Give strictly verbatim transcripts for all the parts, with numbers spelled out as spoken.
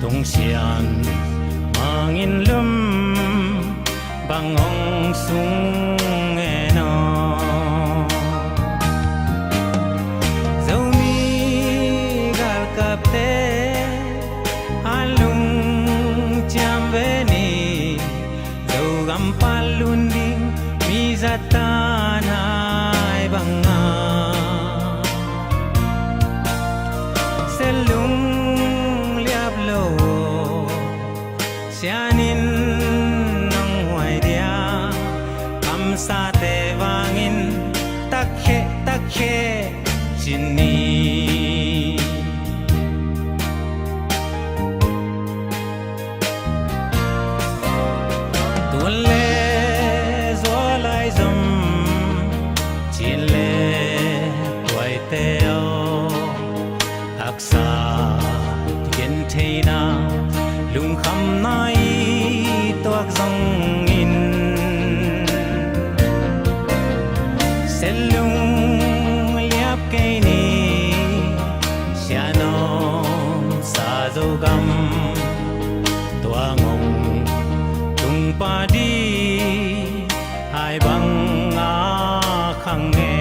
Hong sian mangin lum bang hong sung en aw. Zomi galkapte a lungciam ve ni, Zogam pan lun ding mi zatan hai banga. Selung liap lo, sianin nong huai dia, kamsate vangin takkhe takkhe cin ni. Tun le zualai zom, cin le tuaite aw, haksa gentheina, lungkhamna i tuak zongin, selung liap kei ni, sianom sa Zogam, tua ngong tung padi hai banga khang e.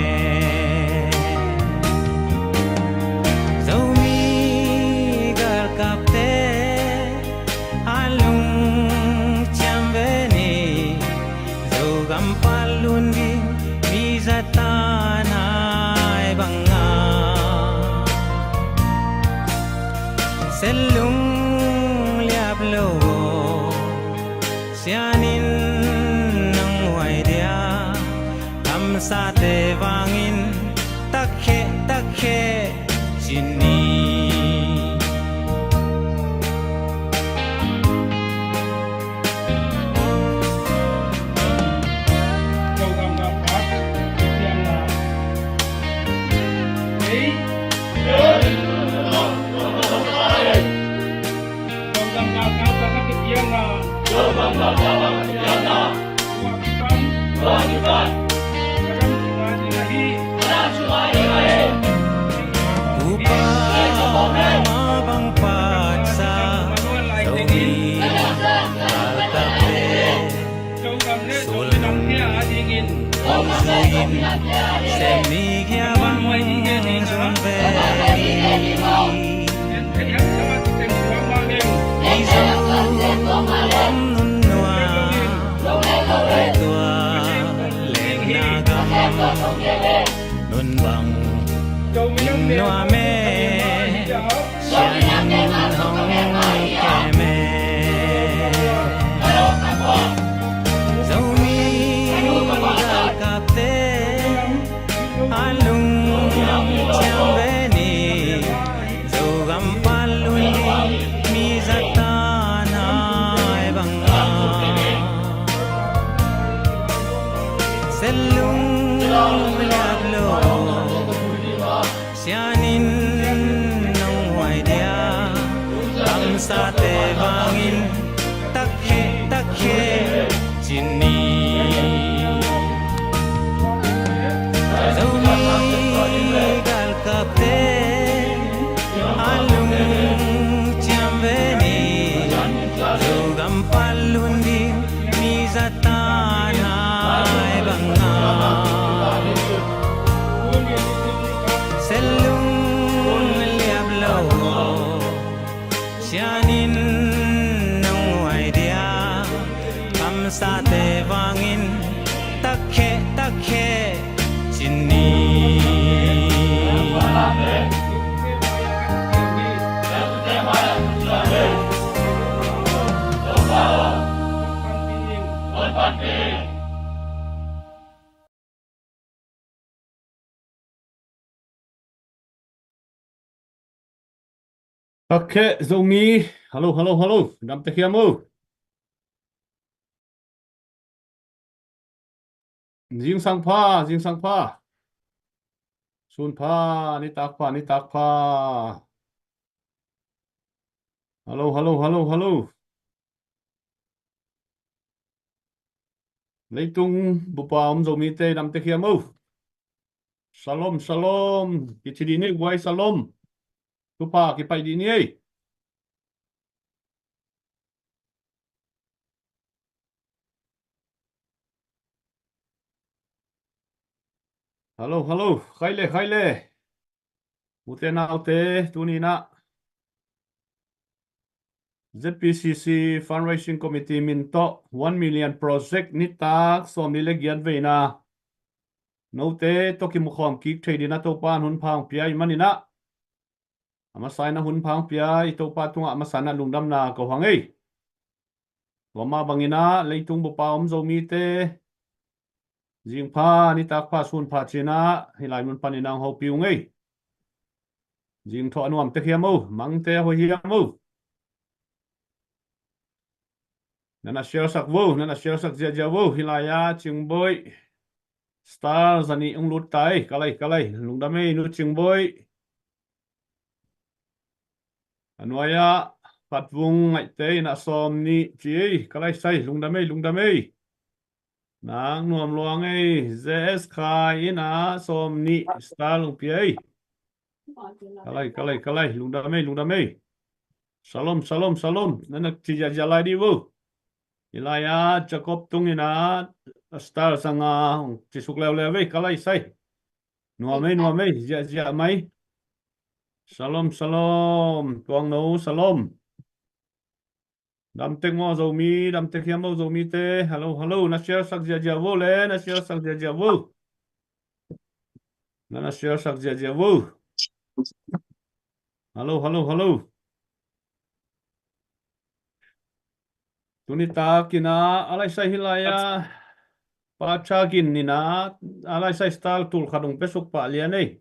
Zomi galkapte a lungciam ve ni, Zogam pan lun ding mi zatan hai banga. Selung liap lo, sianin nong huai dia, kamsate vangin takkhe takkhe cin ni. Upa ma bang patsa Zomi galkapte, sulnung hong suin, sem ni kia bang zong ve ni. Ei zong om nun nuam, ei tua lengna gam nun bang in nuam e, sianin hong kem e. Zomi galkapte a lungciam ve ni, Zogam pan lun ding mi zatan hai banga. Selung liap lo, sianin nong huai dia, kamsate vangin takkhe takkhe cin ni. Zomi galkapte a lungciam ve ni, Zogam pan lun ding mi zatan hai banga. Selung liap lo, sianin nong huai dia, kamsate vangin takkhe takkhe cin ni. Takkhe Zomi. Hello, hello, hello. Dam te hiam o. Zingsang pha, zingsang pha. Sun pha, nitak pha, nitak pha. Hello, hello, hello, hello. Leitung bupa om Zomite dam te hiam o. Shalom, shalom. Kici dih ni, guai shalom. Thupha kipaih dih ni ei. Hello, hello. Khai le, khai le. Ute naute, tuni-in ah Z P C C Fundraising Committee min tawh one million project nitak sawmli le giat veina note tawh kimukhawm kik thei dingin ah Topa'n hun pha hong pia ahih manin ah, a masa-in ah hun pha hong pia i Topa tungah a masa-in ah lungdamna ko hang ei. Tua mah bangin ah leitung bup a om Zomite zingpha, nitakpha, sunpha ci-in ah hih lai mun panin ah hong hopih ung ei. Zing tawh a nuam tek hiam o, mangte a hoih hiam o? Nan a share sak vo, nan a share sak ziahziah vo. Hih lai-ah Cingboih star za nih hong lut ta ei. Ka lai, ka lai, lungdam ei Nu Cingboih. A nuai-ah Phatvung Ngaihte in ah sawmnih ci ei. Ka lai sai, lungdam ei, lungdam ei. Nang nuam lua ing ei. J S Khai in ah sawmnih star hong pia ei. Ka lai, ka lai, ka lai, lungdam ei, lungdam ei. Shalom, shalom, shalom. Nan a ci ziahziah lai dih vo. Hih lai-ah Jacob Tung in ah star za nga hong ci suk leuleu ei. Ka lai sai. Nuam ei, nuam ei, ziahziah mai. Shalom, shalom. Tuangno, shalom. Dam tek maw Zomi, dam tek hiam maw Zomite? Hello, hello. Na share sak ziahziah vo le, na share sak ziahziah vo. Na, na share sak ziahziah vo. Hello, hello, hello. Tuni takin ah a lai sai hih lai-ah Pa Cha Gin in ah a lai sai star tul khat hong pia suk pah lian ei.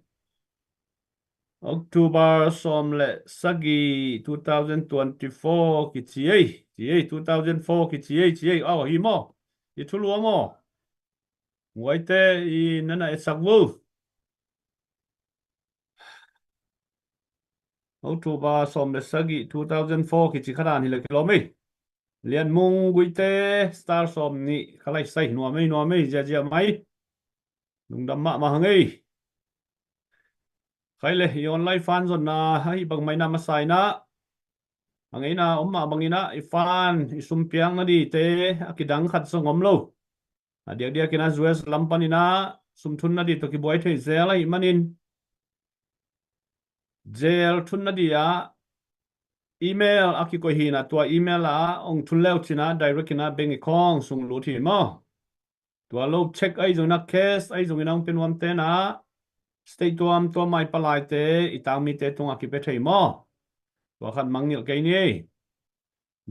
October sawm le sagih, two thousand twenty-four kici ei, ci ei, two thousand four kici ei, ci ei. Aw, hi maw? I thulu aw maw? Guaite i nan a etsak vo. October sawm le sagih, two thousand four kici kha dan hi leh kilawm ei. Lian Mung Guite star sawmnih. Ka lai sai, nuam ei, nuam ei, ziahziah mai. Lungdam mahmah hang ei. Khai le, i online fund zonna ahi bang mai-in ah masa-in ah, a ngeina om mah bangin ah i fund, i sum piakna dingte a kidang khat zong om lo. A diakdiakin ah U S lam panin ah sum thunna ding tawh kibuai thei zel ahih manin, zel thunna ding ah email a kikoih hi-in ah, tua email ah hong thun le uh cin ah direct in ah bank account sung lut hi maw. Tua lo check ahi zongin ah, cash ahi zongin ah hong pia nuamte in ah state tuamtuam ah i palaite, i tangmite tungah kipia thei maw. Tua khat mangngilh kei ni ei.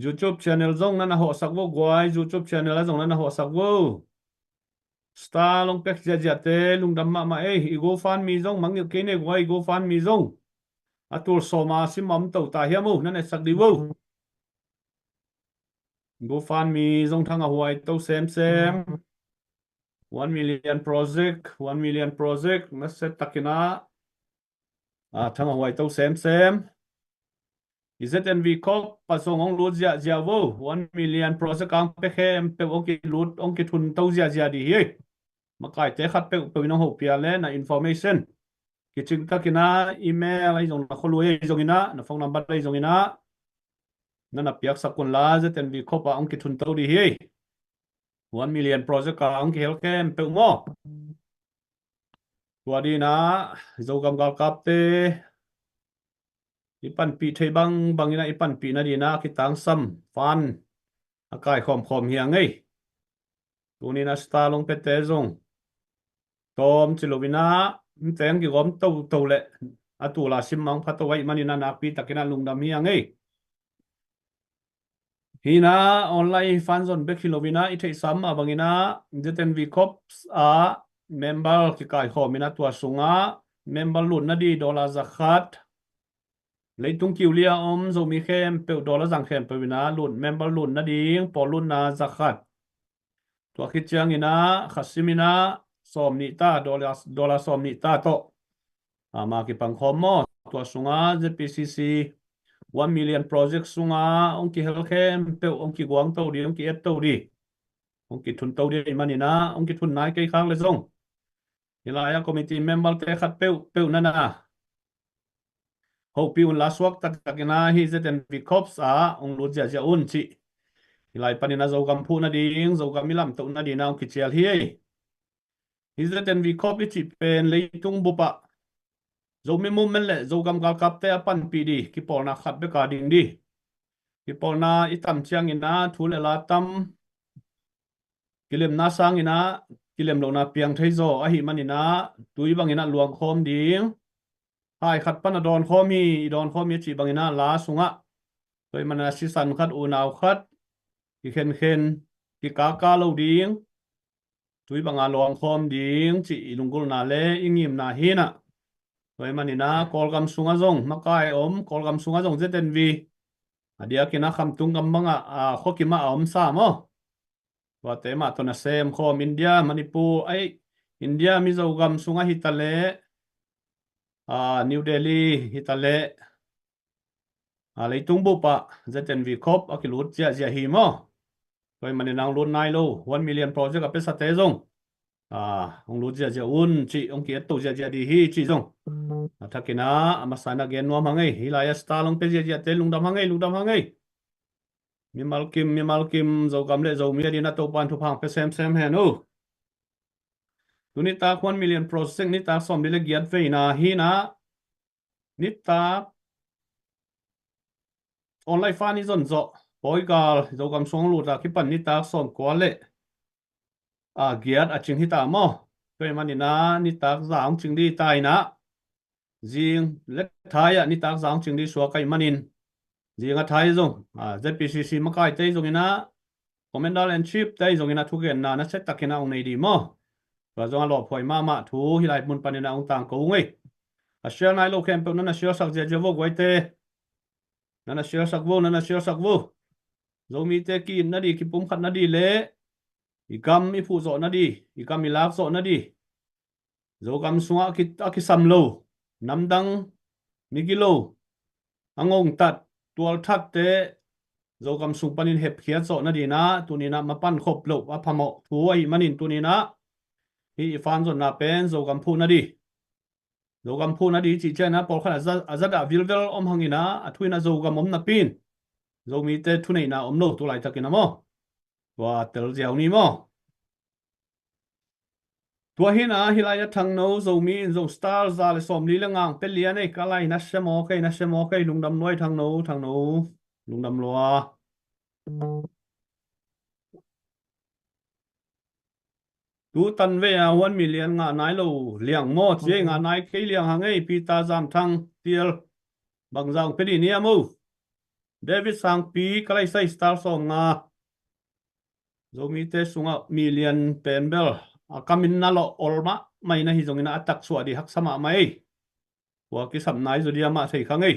YouTube channel zong nan a hawhsak vo guai, YouTube channel ah zong nan a hawhsak vo. Star hong pek ziahziahte lungdam mahmah ei. I GoFundMe zong mangngilh kei ni ei guai, i GoFundMe zong. A tul sawm a sim a om to ta hiam o, nan etsak dih vo. GoFundMe zong thang a huai to semsem. One million project, one million project, nasia takin ah, a thang a huai to semsem. I Z N V Corp ah zong hong lut ziahziah vo. One million project a hong pia khempeuh hong kilut, hong kithun to ziahziah ding hi ei. Makaite khat peuhpeuh in hong hopih a leh na information kicing takin ah, email ahi zong, na khualui ahi zongin ah, na phone number ahi zongin ah, nan a piaksak un la, Z N V Corp ah hong kithun to ding hi ei. One million project ah hong kihel khempeuh maw. Tua dingin ah Zogam galkapte i panpih thei bangbangin ah i panpih nadingin ah kitangsam fund a kaikhawmkhawm hi hang ei. Tuni-in ah star hong piate zong tawm ci loin ah, mite hong kigawm toto leh a tul a sim a hong pha to ahih manin ah nakpi takin ah lungdam hi hang ei. Hi-in ah online fund zon bek hi loin ah, i theihsa mah bangin ah Z N V Corp ah member kikaikhawm in ah, tua sungah member lut nading dollar za khat, leitung kiu li a om Zomi khempeuh, dollar zang khempeuh in ah lut, member lut nading pawl lutna za khat. Tua khit ciangin ah kha simin ah sawmnih ta, dollar, dollar sawmnih ta tawh ama kipangkhawm maw. Tua sungah Z P C C one million project sungah hong kihel khempeuh hong kiguang to ding, hong ki-et to ding, hong kithun to ding ahih manin ah, hong kithun nai kei khak leh zong, hih lai-ah committee member-te khat peuhpeuh nan a hopih un la, suakta takin ah hih Z N V Corp ah hong lut ziahziah un cih hih lai panin ah Zogam phuh nading, Zogam i lamtoh nadingin ah hong kicial hi ei. Hih Z N V Corps i cih pen leitung bupah Zomi Movement le Zogam galkapte a panpih ding kipawlna khat bek a ding ding. Kipawlna i tam ciangin ah thu le la tam, kilemna sangin ah kilem lohna piang thei zaw ahih manin ah tui bangin ah luangkhawm ding. Hai khat pan a dawnkhawm hi, i dawnkhawm hi a cih bangin ah la sungah, tua ahih manin ah sisan khat, unau khat, kikhenkhen, kikaka lo ding, tui banga luangkhawm ding cih i lunggulhna le i ngimna hi in ah. Tua ahih manin ah Kawlgam sungah zong makai a om, Kawlgam sungah zong Z N V a diakin ah khamtung gam bangah, a, khuakim ah a omsa maw? Tuate mah tawh nasem khawm, India, Manipur, ai, India Mizo gam sungah hi ta leh, a, New Delhi hi ta leh, a, leitung bupah Z N V Corps a kilut ziahziah hi maw? Tua ahih manin ah hong lut nai lo, one million project a piasate zong, a, hong lut ziahziah un cih, hong ki-etto ziahziah ding hi cih zong a thakin ah a masa in ah gen nuam hang ei. Hih lai-ah star hong pia ziahziahte lungdam hang ei, lungdam hang ei. Mimal kim, mimal kim, Zogam le Zomi adingin ah Topa'n thupha hong pia semsem hen uh. Tu nitak one million project nitak sawmli le giat veina hi in ah, nitak online fund i zon zawh, pawi gal Zogam sung lut a kipan nitak sawmkua le, a, giat a cing hi ta maw? Tua ahih manin ah nitak za hong cing ding ta in ah, zing le thai ah nitak za hong cing ding suak ahih manin, zing a thai zong, a, Z P C C makaite zongin ah, Commander in Chief te zongin ah thugenna nasia takin ah hong nei ding maw? Tua zong a lawphuai mahmah thu hih lai mun panin ah hong tangko ung ei. A share nai lo khempeuh na na share sak ziahziah vo guaite. Na na share sak vo, na na share sak vo. Zomite ki-itna ding, kipumkhatna ding le i gam i phuh zawhna ding, i gam i lak zawhna ding, Zogam sungah a ki, a kisam lo, namdang, migilo, a ngongtat, tualthatte Zogam sung panin hepkhiat zawhna dingin ah tuni in ah mapan khop loh a phamawh thu ahih manin tuni in ah hih i fund zonna pen Zogam phuhna ding, Zogam phuhna ding cih ciangin ah pawlkhat a za, a za dah vilvel om hangin ah, a thu in ah Zogam om napi in Zomite thuneihna om lo tu laitakin ah maw? Tua tel ziau ni maw? Tua hi in ah hih lai-ah Thangno Zomi in zong star za le sawmli le nga hong pia lian ei. Ka lai, nasia mawk ei, nasia mawk ei, lungdam lua ei Thangno, Thangno, lungdam lua. Tu tan vei a one million ngah nai lo liang maw? Ci ei, ngah nai kei liang hang ei. Peter Zam Thang Tial, bangzah hong pia ding hiam uh? David Sangpi, ka lai sai, star sawmnga. Zomite sungah million pen bel a kamin na lawh ol mahmah in ah, ahi zongin ah a taksuah ding haksa mahmah ei. Kua kisam nai zaw diam ah thei kha ngei.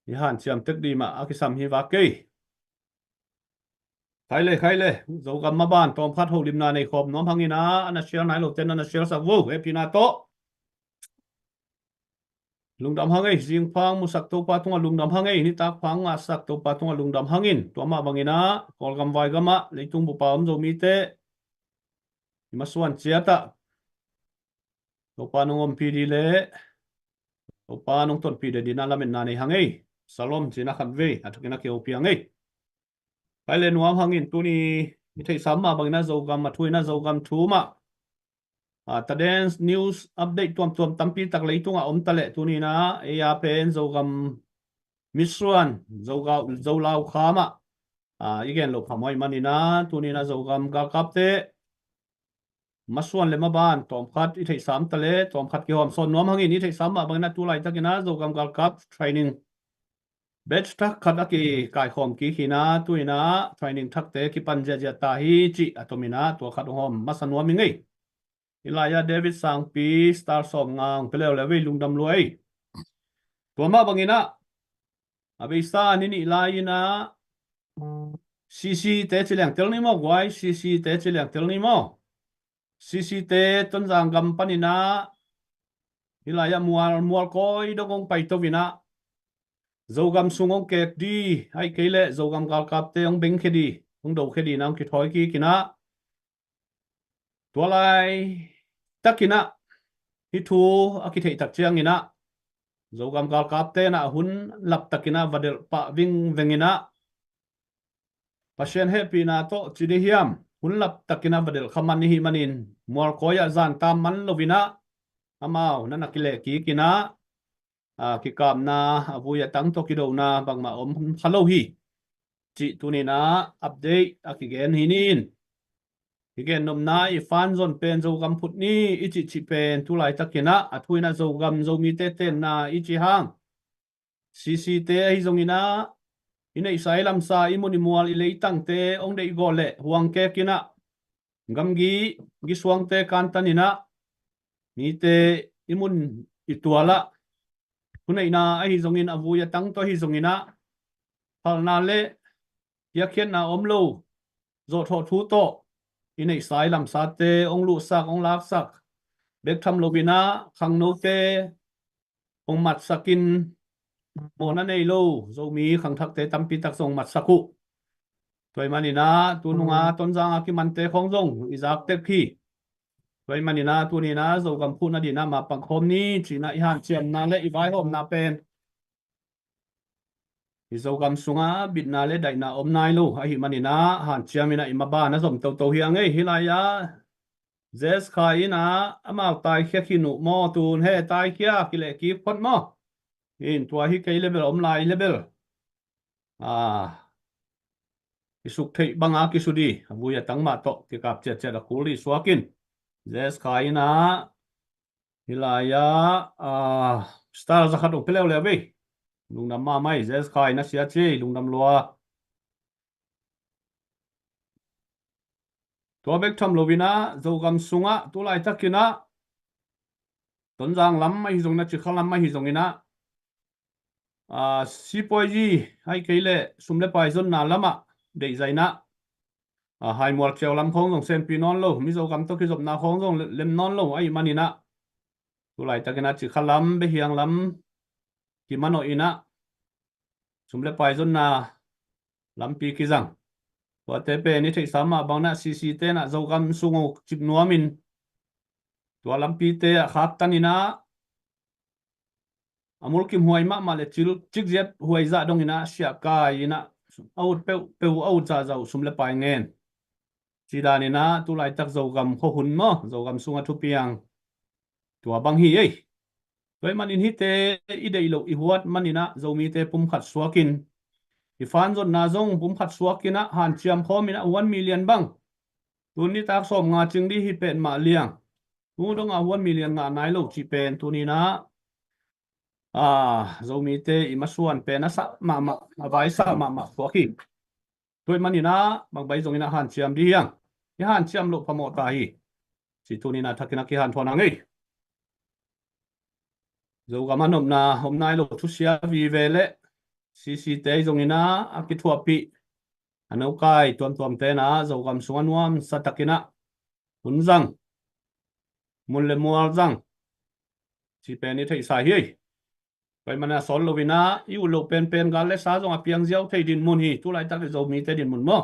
I hanciam tek ding mah a kisam hi vak kei. Khai le, khai le. Zogam maban tawmkhat holimna nei khawm nuam hangin ah, a na share nai lote na na share sak vo, hehpihna tawh. Lungdam hang ei, zingphang musak Topa tungah lungdam hang ei, nitak phang ngahsak Topa tungah lungdam hangin, tua mah bangin ah Kawlgam vaigam ah leitung bupa om Zomite i masuan ciat ah Topa nong ompih ding le Topa nong tonpih ding in ah lametna nei hang ei. Shalom ci-in ah khatvei a thakin ah kihopih hang ei. Khai le, nuam hangin tuni i theihsa mah bangin ah Zogam a thu in ah Zogam thu mah, a, tadens news update tuamtuam tampi tak leitungah om ta leh tuni in ah ei a pen Zogam misuan, Zogau, Zolau kham ah, a, i gen loh phamawh ahih manin ah tuni in ah Zogam galkapte masuan le maban tawmkhat i theihsa om ta leh tawmkhat kihawm sawn nuam hangin, i theihsa mah bangin ah tu laitakin ah Zogam galkap training batch thak khat a kikaikhawm kik hi in ah, tu in ah training thakte kipan ziahziah ta hi cih a tomin ah tua khat hong hawm masa nuam ing ei. Hih lai-ah David Sangpi star sawmnga hong pia leuleu ei, lungdam lua ei. Tua mah bangin ah a beisa ni nih lai-in ah C C te ci leng tel ni maw guai, C C te ci leng tel ni maw? C C te Tonzang gam panin ah hih lai-ah mual, mual kawi dong hong paito in ah Zogam sung hong kek ding, ahih kei leh Zogam galkapte hong bengkhia ding, hong dokhia ding in ah hong kithawi kik in ah, tua laitakin ah hih thu a kitheih tak ciangin ah Zogam galkapte in ah hun laptakin ah va delh pah vingveng in ah, Pasian hehpihna tawh ci ding hiam, hun lap takin a va delh kha man i hih manin, mualkawi ah zan tam man loin ah, amau na na kileh kik in ah, a, kikapna, a vui a tang tawh kidona bangmah om kha lo hi, cih tuni-in ah update a kigen hi ni in. I gen nopna, i fan zon pen Zogam phut ni i cihcih pen tu laitakin ah a thu in ah Zogam Zomite tenna i cih hang, C C te ahi zongin ah, i neihsa i lamsa, i mun i mual, i leitangte hong deih gawh leh huangkek in ah, gamgi gisuangte kantan in ah, mite i mun i tual ah, thuneihna ahi zongin, a vui a tang tawh ahi zongin ah, phalna le piakkhiatna om lo, zawhthawh thu tawh i neihsa i lamsate hong luhsak, hong laksak bek tham loin ah, khangnote hong matsak in, mawhna nei lo Zomi khangthakte tampi tak zong matsak uh. Tua ahih manin ah, tu nung a Tonzang a kimante khawng zong i zak tek hi. Tua ahih manin ah, tuni-in ah Zogam phut nadingin ah mapang khawm ni, ci-in ah i hanciamna le i vaihawmna pen i Zogam sungah bitna le daihna om nai lo ahih manin ah, hanciam in ah i maban a zom toto hi ing ei. Hih lai-ah Zes Khai in ah amau taikhia khin uh maw, tun he taikhia kileh kik phot maw. In tua hi kei le bel, om lai le bel, a, i suk theih banga kisut hi, a vui a tang mah tawh kikap ciatciat a kul dih suak in. Zes Khai in ah, hih lai-ah, a, star zakhat hong pia leuleu ve. Lungdam mahmah hi, Zes Khai in ah, sia ci, lungdam lua. Tua bek tham loin ah, Zogam sungah tu laitakin ah, Tonzang lam ahi zongin ah, Cikha lam ahi zongin ah, a, sipuazi, ahih kei leh sum le pai zonna lamah deihzah in ah, a, Haimual Ciau lam khawng zong senpi nawn lo, Mizo gam tawh kizopna khawng zong le-, lem nawn lo ahih manin ah, tu laitakin ah Cikha lam, Behiang lam kimanawh in ah, sum le pai zonna lampi kizang. Tuate pen i theihsa mah bangin ah, C C te in ah Zogam sung uh cip nuamin, tua lampite ah khaktan in ah, a mulkimhuai mahmah le cil, cikziat huai zah dongin ah, siahkai in ah, a ut peuhpeuh, a ut zahzah uh sum le pai ngen. Ci danin ah, tu laitak Zogam khuahun maw, Zogam sungah thupiang tua bang hi ei. Tua ahih manin hihte i deih loh i huat manin ah, Zomite pumkhat suakin, i fan zonna zong pumkhat suakin ah, hanciam khawmin ah, one million bang, tun nitak sawmnga cing dih hi petmah liang, tu dongah one million ngah nai lo cih pen tuni-in ah, a, Zomite i masuan pen a sah mahmah, a vaisa mahmah suak hi. Tua ahih manin ah, bangbai zongin ah hanciam dih hi hang. I hanciam loh phamawh ta hi, ci tuni-in ah thakin ah kihanthawn hang ei. Zogam a nopna om nai lo thusia vive le C C te zongin ah a kithuahpih, a nokai tuamtuamte in ah Zogam sungah nuamsa takin ah hun zang, mun le mual zang, cih pen i theihsa hi. Tua ahih manin ah, sawl loin ah, i ut loh penpen gal le sa zong a piang ziau thei dinmun hi, tu laitak i Zomite dinmun maw.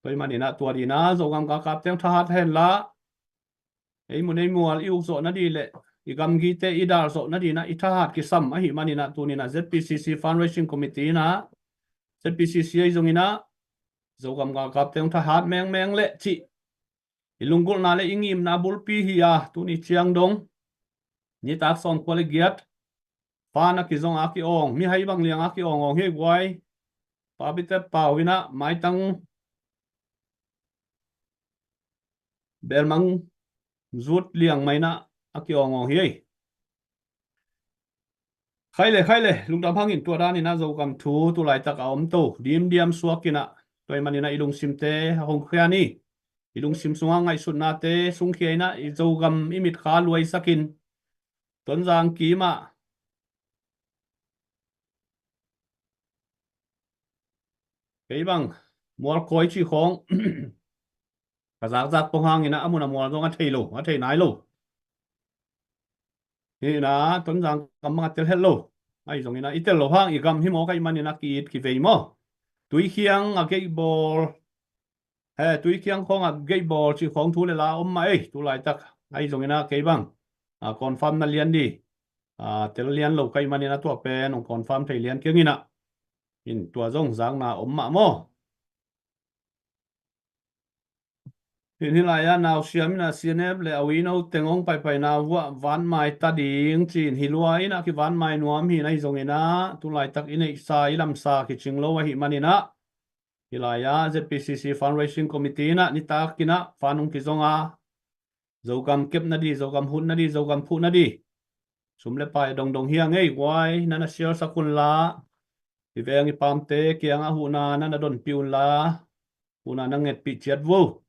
Tua ahih manin ah, tua dingin ah Zogam galkapte hong thahat hen la, ei mun ei mual i uk zawh nading le i gamgite i dal zawh nadingin ah i thahat kisam ahih manin ah, tuni-in ah Z P C C Fundraising Committee in ah, Z P C C ahi zongin ah, Zogam galkapte hong thahat mengmeng le cih i lunggulhna le i ngimna bulpi hi a, tuni ciang dong nitak sawmkua le giat, fan a kizong a ki-awng, mihai bang liang a ki-awngawng hi guai. Papi Tep Pau in ah maitang belmang zut liang mah in ah a ki-awngawng hi ei. Khai le, khai le, lungdam hangin, tua danin ah Zogam thu tu laitak a om to, dimdiam suakin ah, tua ahih manin ah i lungsimte hong khia ni. I lungsim sungah ngaihsutnate sungkhia in ah, i Zogam i mitkha luaisakin, Tonzang kim ah, kei bang, mualkawi cih khawng ka zakzak pong hangin ah, a mun a mual zong a thei lo, a thei nai lo. Hi in ah, Tonzang gam bang a tel het lo. Ahi zongin ah, i tel loh hang i gam hi mawk ahih manin ah, ki-it kivei maw. Tuikhiang a gate bawl, he, Tuikhiang khawng a gate bawl cih khawng thu le la om mah ei, tu laitak. Ahi zongin ah, kei bang, a, confirm na lian ding, a, tel lian lo ka hih manin ah, tua pen hong confirm thei lian keng in ah. In tua zong zakna om mah maw. Hin hih lai-ah nausiam in ah C N F le a uino teng hong paipaina vuah vanmai ta ding ci-in hi lua in ah kivanmai nuam hi na, hi zongin ah tulaitak i neihsa i lamsa kicing lo ahih manin ah hih lai-ah Z P C C Fundraising Committee in ah nitak in ah fund hong kizong a, Zogam kepna di, Zogam hutna di, Zogam phuhna di sum le pai a dongdong hi a ngei. Guai, na na sialsak unla, i veng i pamte kiangah huhna na na donpih unla, huhna na ngetpih ciat vo.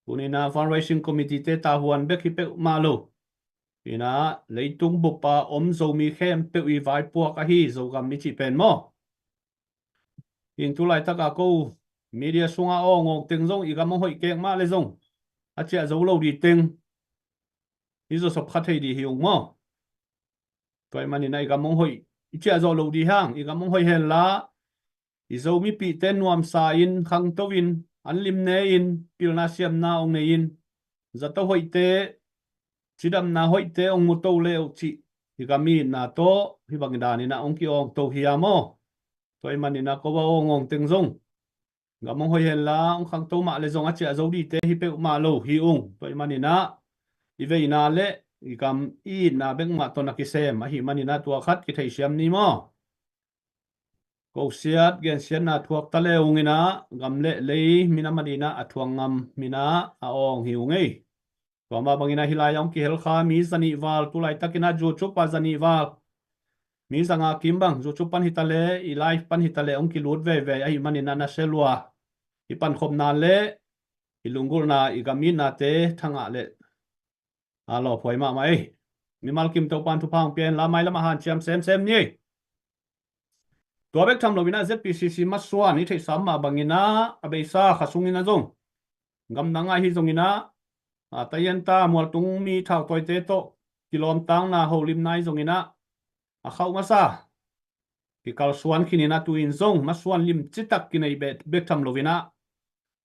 Tuni-in ah fundraising committee te tahuan bek hi peuhmah lo, in ah leitung bup a om Zomi khempeuh i vaipuak ahi Zogam i cih pen maw? In tulaitak a ko media sungah awngawng teng zong i gam hong hoih kek mah le zong a ciah zo lo di teng i zawsop kha thei di hi ung maw? Tua ahih manin ah i gam hong hoih, i ciah zawh lo di hang, i gam hong hoih henla, i Zomipihte nuamsa in, khangto in, an lim ne in, pilna siamna hong nei in, zato hoihte, cidamna hoihte hong mu to le uh cih i gam i itna tawh hih bang danin ah hong ki-awngto hi a maw? Tua ahih manin ah ko a awngawng teng zong gam hong hoih henla, hong khangto mah le zong a ciah zo dite hi peuhmah lo hi ung. Tua ahih manin ah i veina le i gam i itna bek mah tawh na kisem ahih manin ah tua khat kitheisiam ni maw? Kosiat gensiatna thuak ta le ung in ah gam le lei minam adingin ah a thuak ngam in ah a awng hi ung ei. Tua mah bangin ah hih lai-ah hong kihel kha mi zanih val, tulaitakin ah YouTube ah zanih val, mi zanga kim bang YouTube pan hi ta leh, i live pan hi ta leh hong kilut veivei ahih manin ah na sia lua. I pankhopna le i lunggulhna, i gam itnate thangah le a lawphuai mahmah ei. Mimal kim Topan thupha hong pia in la, mailam ah hanciam semsem ni ei. Tua bek tham loin ah Z P C C masuan i theihsa mah bangin ah a beisa kha sungin ah zong, gamdang ah ahi zongin ah, a, Tayenta mualtung mi thautawite tawh kilawmtakna holimna ahi zongin ah a khauh masa kikalsuan khin in ah tu-in zong masuan limcitak kinei bek, bek tham loin ah,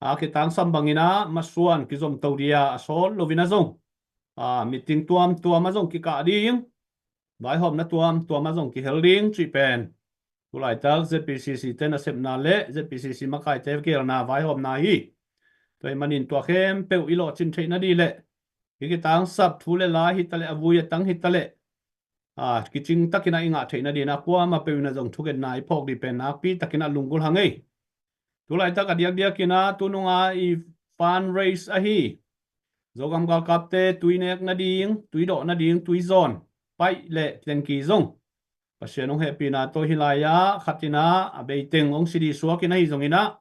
a kitangsam bangin ah masuan kizomto ding a, a sawt loin ah zong, a, meeting tuamtuam ah zong kikah ding, vaihawmna tuamtuam ah zong kihel ding cih pen tulaitak Z P C C te nasepna le Z P C C makaite gelna vaihawmna hi. Tua ahih manin tua khempeuh i lawhcin theihna ding le i kitangsap thu le la hi ta leh, a vui a tang hi ta leh, a, kicing takin ah i ngah theihna dingin ah kuamah peuh in ah zong thugenna i phawk ding pen nakpi takin ah lunggulh hang ei. Tulaitak a diakdiakin ah tunung a i fundraise ahi Zogam galkapte tui nek nading, tui dawh nading, tui zawn paih le tengki zong Pasian hong hehpihna tawh hih lai-ah khat in ah a bei teng hong si ding suak in ahi zongin ah,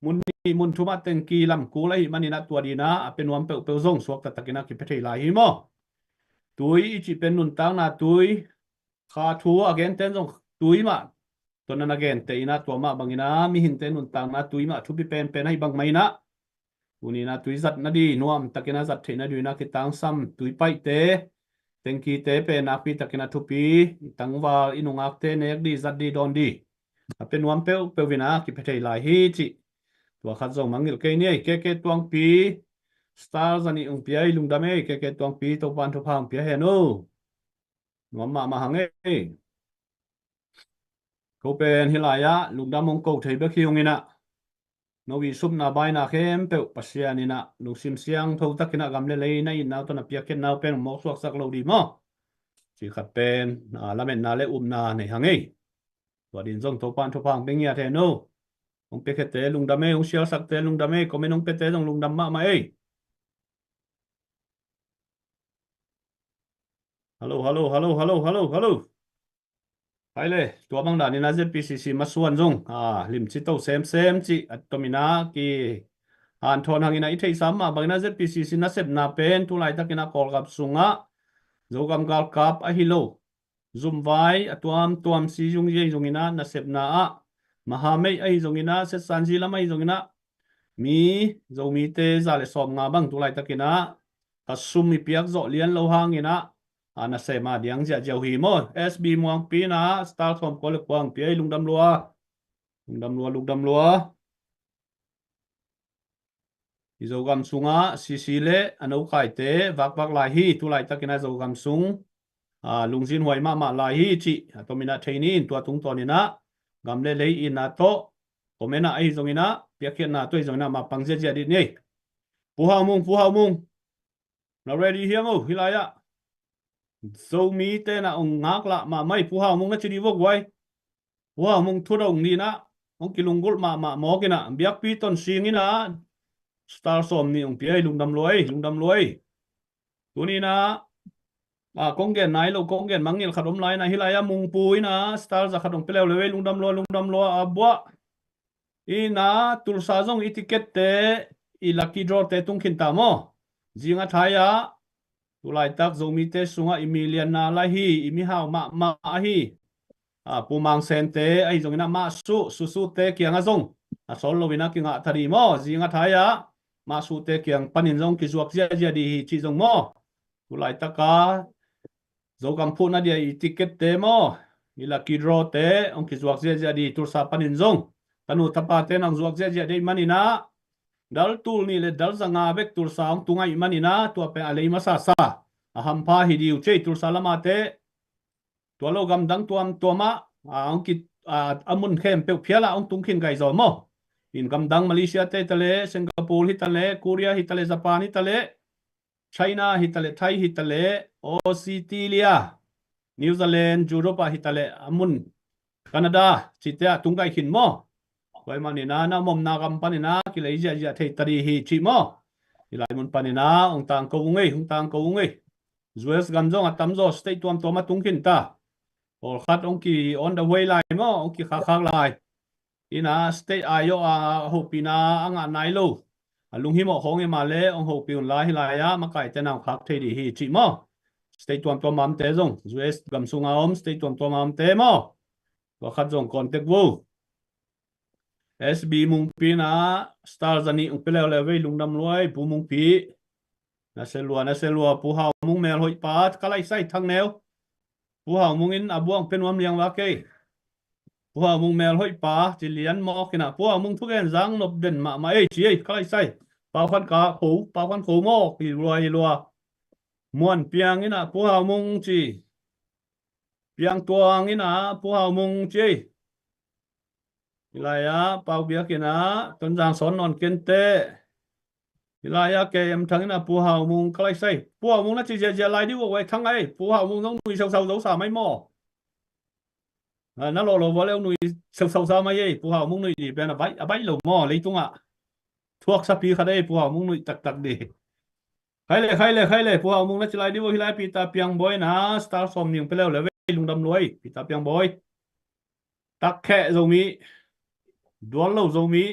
mun nih mun thum ah tengki lamkul ahih manin ah tua dingin ah a pia nuam peuhpeuh zong suakta takin ah kipia thei lai hi maw? Tui i cih pen nuntakna tui, kha thu a genten zong tui mah tawh na na genteh in ah, tua mah bangin ah mihingte nuntakna tui mah thupi penpen ahi bang mah in ah, tuni in ah tui zat nading, nuam takin ah zat theih nadingin ah kitangsam tui paihte, tengkite pen nakpi takin ah thupi, i tangval, i nungakte nek ding, zat ding, dawn ding a pia nuam peuhpeuh in ah kipia thei lai hi cih tua khat zong mangngilh kei ni ei. K K Tuangpi, star zanih hong pia ei, lungdam ei. K K Tuangpi, Topan thupha hong pia hen uh. Nuam mahmah hang ei. Ko pen hih lai-ah lungdam hong ko thei bek hi ung in ah, no i supna baina khempeuh Pasian in ah lungsim siangtho takin ah gam le lei na itna uh tawh na piakkhiatna uh pen hong mawksuaksak lo ding maw, cih khat pen, a, lametna le upna nei hang ei. Tua dingin zong Topan thupha hong pia ngiat hen uh. Hong piakkhiate lungdam ei, hong sialsakte lungdam ei, comment hong piate zong lungdam mahmah ei. Hallo, hallo, hallo, hallo, hallo, hallo. Hai le, tua bang danin ah Z P C C masuan zong, a, limci to semsem cih a tomin ah kihanthawn hangin ah, i theihsa mah bangin ah Z P C C nasepna pen tulaitakin ah Kawlgam sungah Zogam galkap ahi lo, zumvai a tuamtuam si zungzi ahi zongin ah, nasepna ah mahameih ahi zongin ah, setsanzi lam ahi zongin ah, mi Zomite za le sawmnga bang tulaitakin ah ka sum i piak zawh lian lo hangin ah, a, nasem a diang ziahziah uh hi maw. S B Muangpi in ah star sawmkua le kua hong pia ei, lungdam lua. Lungdam lua, lungdam lua. I Zogam sungah C C le a nokaite vakvak lai hi, tulaitakin ah Zogam sung, a, lungzinhuai mahmah lai hi cih a tomin ah thei ni in, tua tungtawnin ah gam le lei itna tawh, comment ah ahi zongin ah, piakkhiatna tawh ahi zongin ah mapang ziahziah dih ni ei. Pu Hau Mung, Pu Hau Mung. Na ready hiam o, hih lai-ah. Zomi te na ong ngaklah mahmah ei, Pu Hau Mung na ci dih vok uai. Pu Hau Mung thudong dih na, ong kilunggulh mahmah mawk in ah, biakpi ton sing in ah, star sawm nih ong pia ei, lungdam lua ei, lungdam lua ei. Tuni in ah, a, kong gen nai lo, kong gen mangngilh khat om lai in ah, hih lai-ah Mungpu in ah, star za khat ong pia leuleu ei, lungdam lua, lungdam lua, a buah. In ah, Tulsa zong i ticket te, i lucky draw te tung khin ta maw. Zing a thai-ah, tulaitak Zomite sungah i milianna la hi, i mihau mahmah ahi. A, Pu Mang Sen te ahi zongin ah Mah Suh, Suh Suh te kiangah zong a sawl loin ah kingah ta dih maw. Zing a thai-ah Mah Suh te kiang panin zong kizuak ziahziah dih hi cih zong maw. Tulaitak a Zogam phuhna dia i ticket te maw, i lucky draw te ong kizuak ziahziah dih, Tulsa panin zong. Tanu tapa te na ong zuak ziahziah dih manin ah, dal tul nih le dal za nga bek Tulsa ong tung ahih manin ah, tua pen a lei masasa, a hampha hi dih uh cei, Tulsa lam a te. Tua lo gamdang tuamtuam ah, a, ong ki, a, a mun khempeuh phial ah ong tung khin gai zaw maw. In gamdang Malaysia te hi ta leh, Singapore hi ta leh, Korea hi ta leh, Japan hi ta leh, China hi ta leh, Thai hi ta leh, Australia, New Zealand, Europe ah hi ta leh, a mun Canada cihte ah tung gai khin maw. Tua ahih manin ah, na om omna gam panin ah kilei ziahziah thei ta dih hi cih maw. Hih lai mun panin ah ong tangko ung ei, ong tangko ung ei. U S gam zong a tamzaw state tuamtuam ah tung khin ta. Pawlkhat ong ki on the way lai maw, ong kikhakkhak lai. In ah state ai-awh a hopihna a ngah nai lo, a lunghimawh khawng hi mah leh ong hopih un la, hih lai-ah makaite na ong khak thei dih hi cih maw. State tuamtuam a omte zong, U S gam sunga om state tuamtuam a omte maw, tua khat zong contact vo. S B Mungpi in ah star za nih ong pia leuleu ei, lungdam lua ei, Pu Mungpi. Na se lua, na se lua, Pu Hau Mung melhoih pa, ka laisai Thangneu. Pu Hau Mung in a buang pia nuam liang vak ei. Pu Hau Mung melhoih pa, ci lian mawk in ah, Pu Hau Mung thugen zang nop den mahmah ei, ci ei, ka laisai. Pau Khan Ka Kho, Pau Khan Kho mawk, hi lua, hi lua. Muan Piang in ah, Pu Hau Mung ci. Piang Tuang in ah, Pu Hau Mung ci ei. Hih lai-ah Pau Biak in ah, Tonzang Sawn Nawn Ken te. Hih lai-ah K M Thang in ah, Pu Hau Mung ka laisai. Pu Hau Mung na ci ziahziah lai dih uh ei, Thang ei. Pu Hau Mung zong nui sausau zo sa mai maw. A, na lawh lo vua leh nui sausau sa mai ei. Pu Hau Mung nuih dih pen a baih, a baih lo maw, leitungah thuaksapi khat ei, Pu Hau Mung nuih taktak dih. Khai le, khai le, khai le, Pu Hau Mung na ci lai dih uh, hih lai Peter Piang Bawi in ah, star sawm nih ong pia leuleu ei, lungdam lua ei, Peter Piang Bawi. Takkheh Zomi, dual lo Zomi.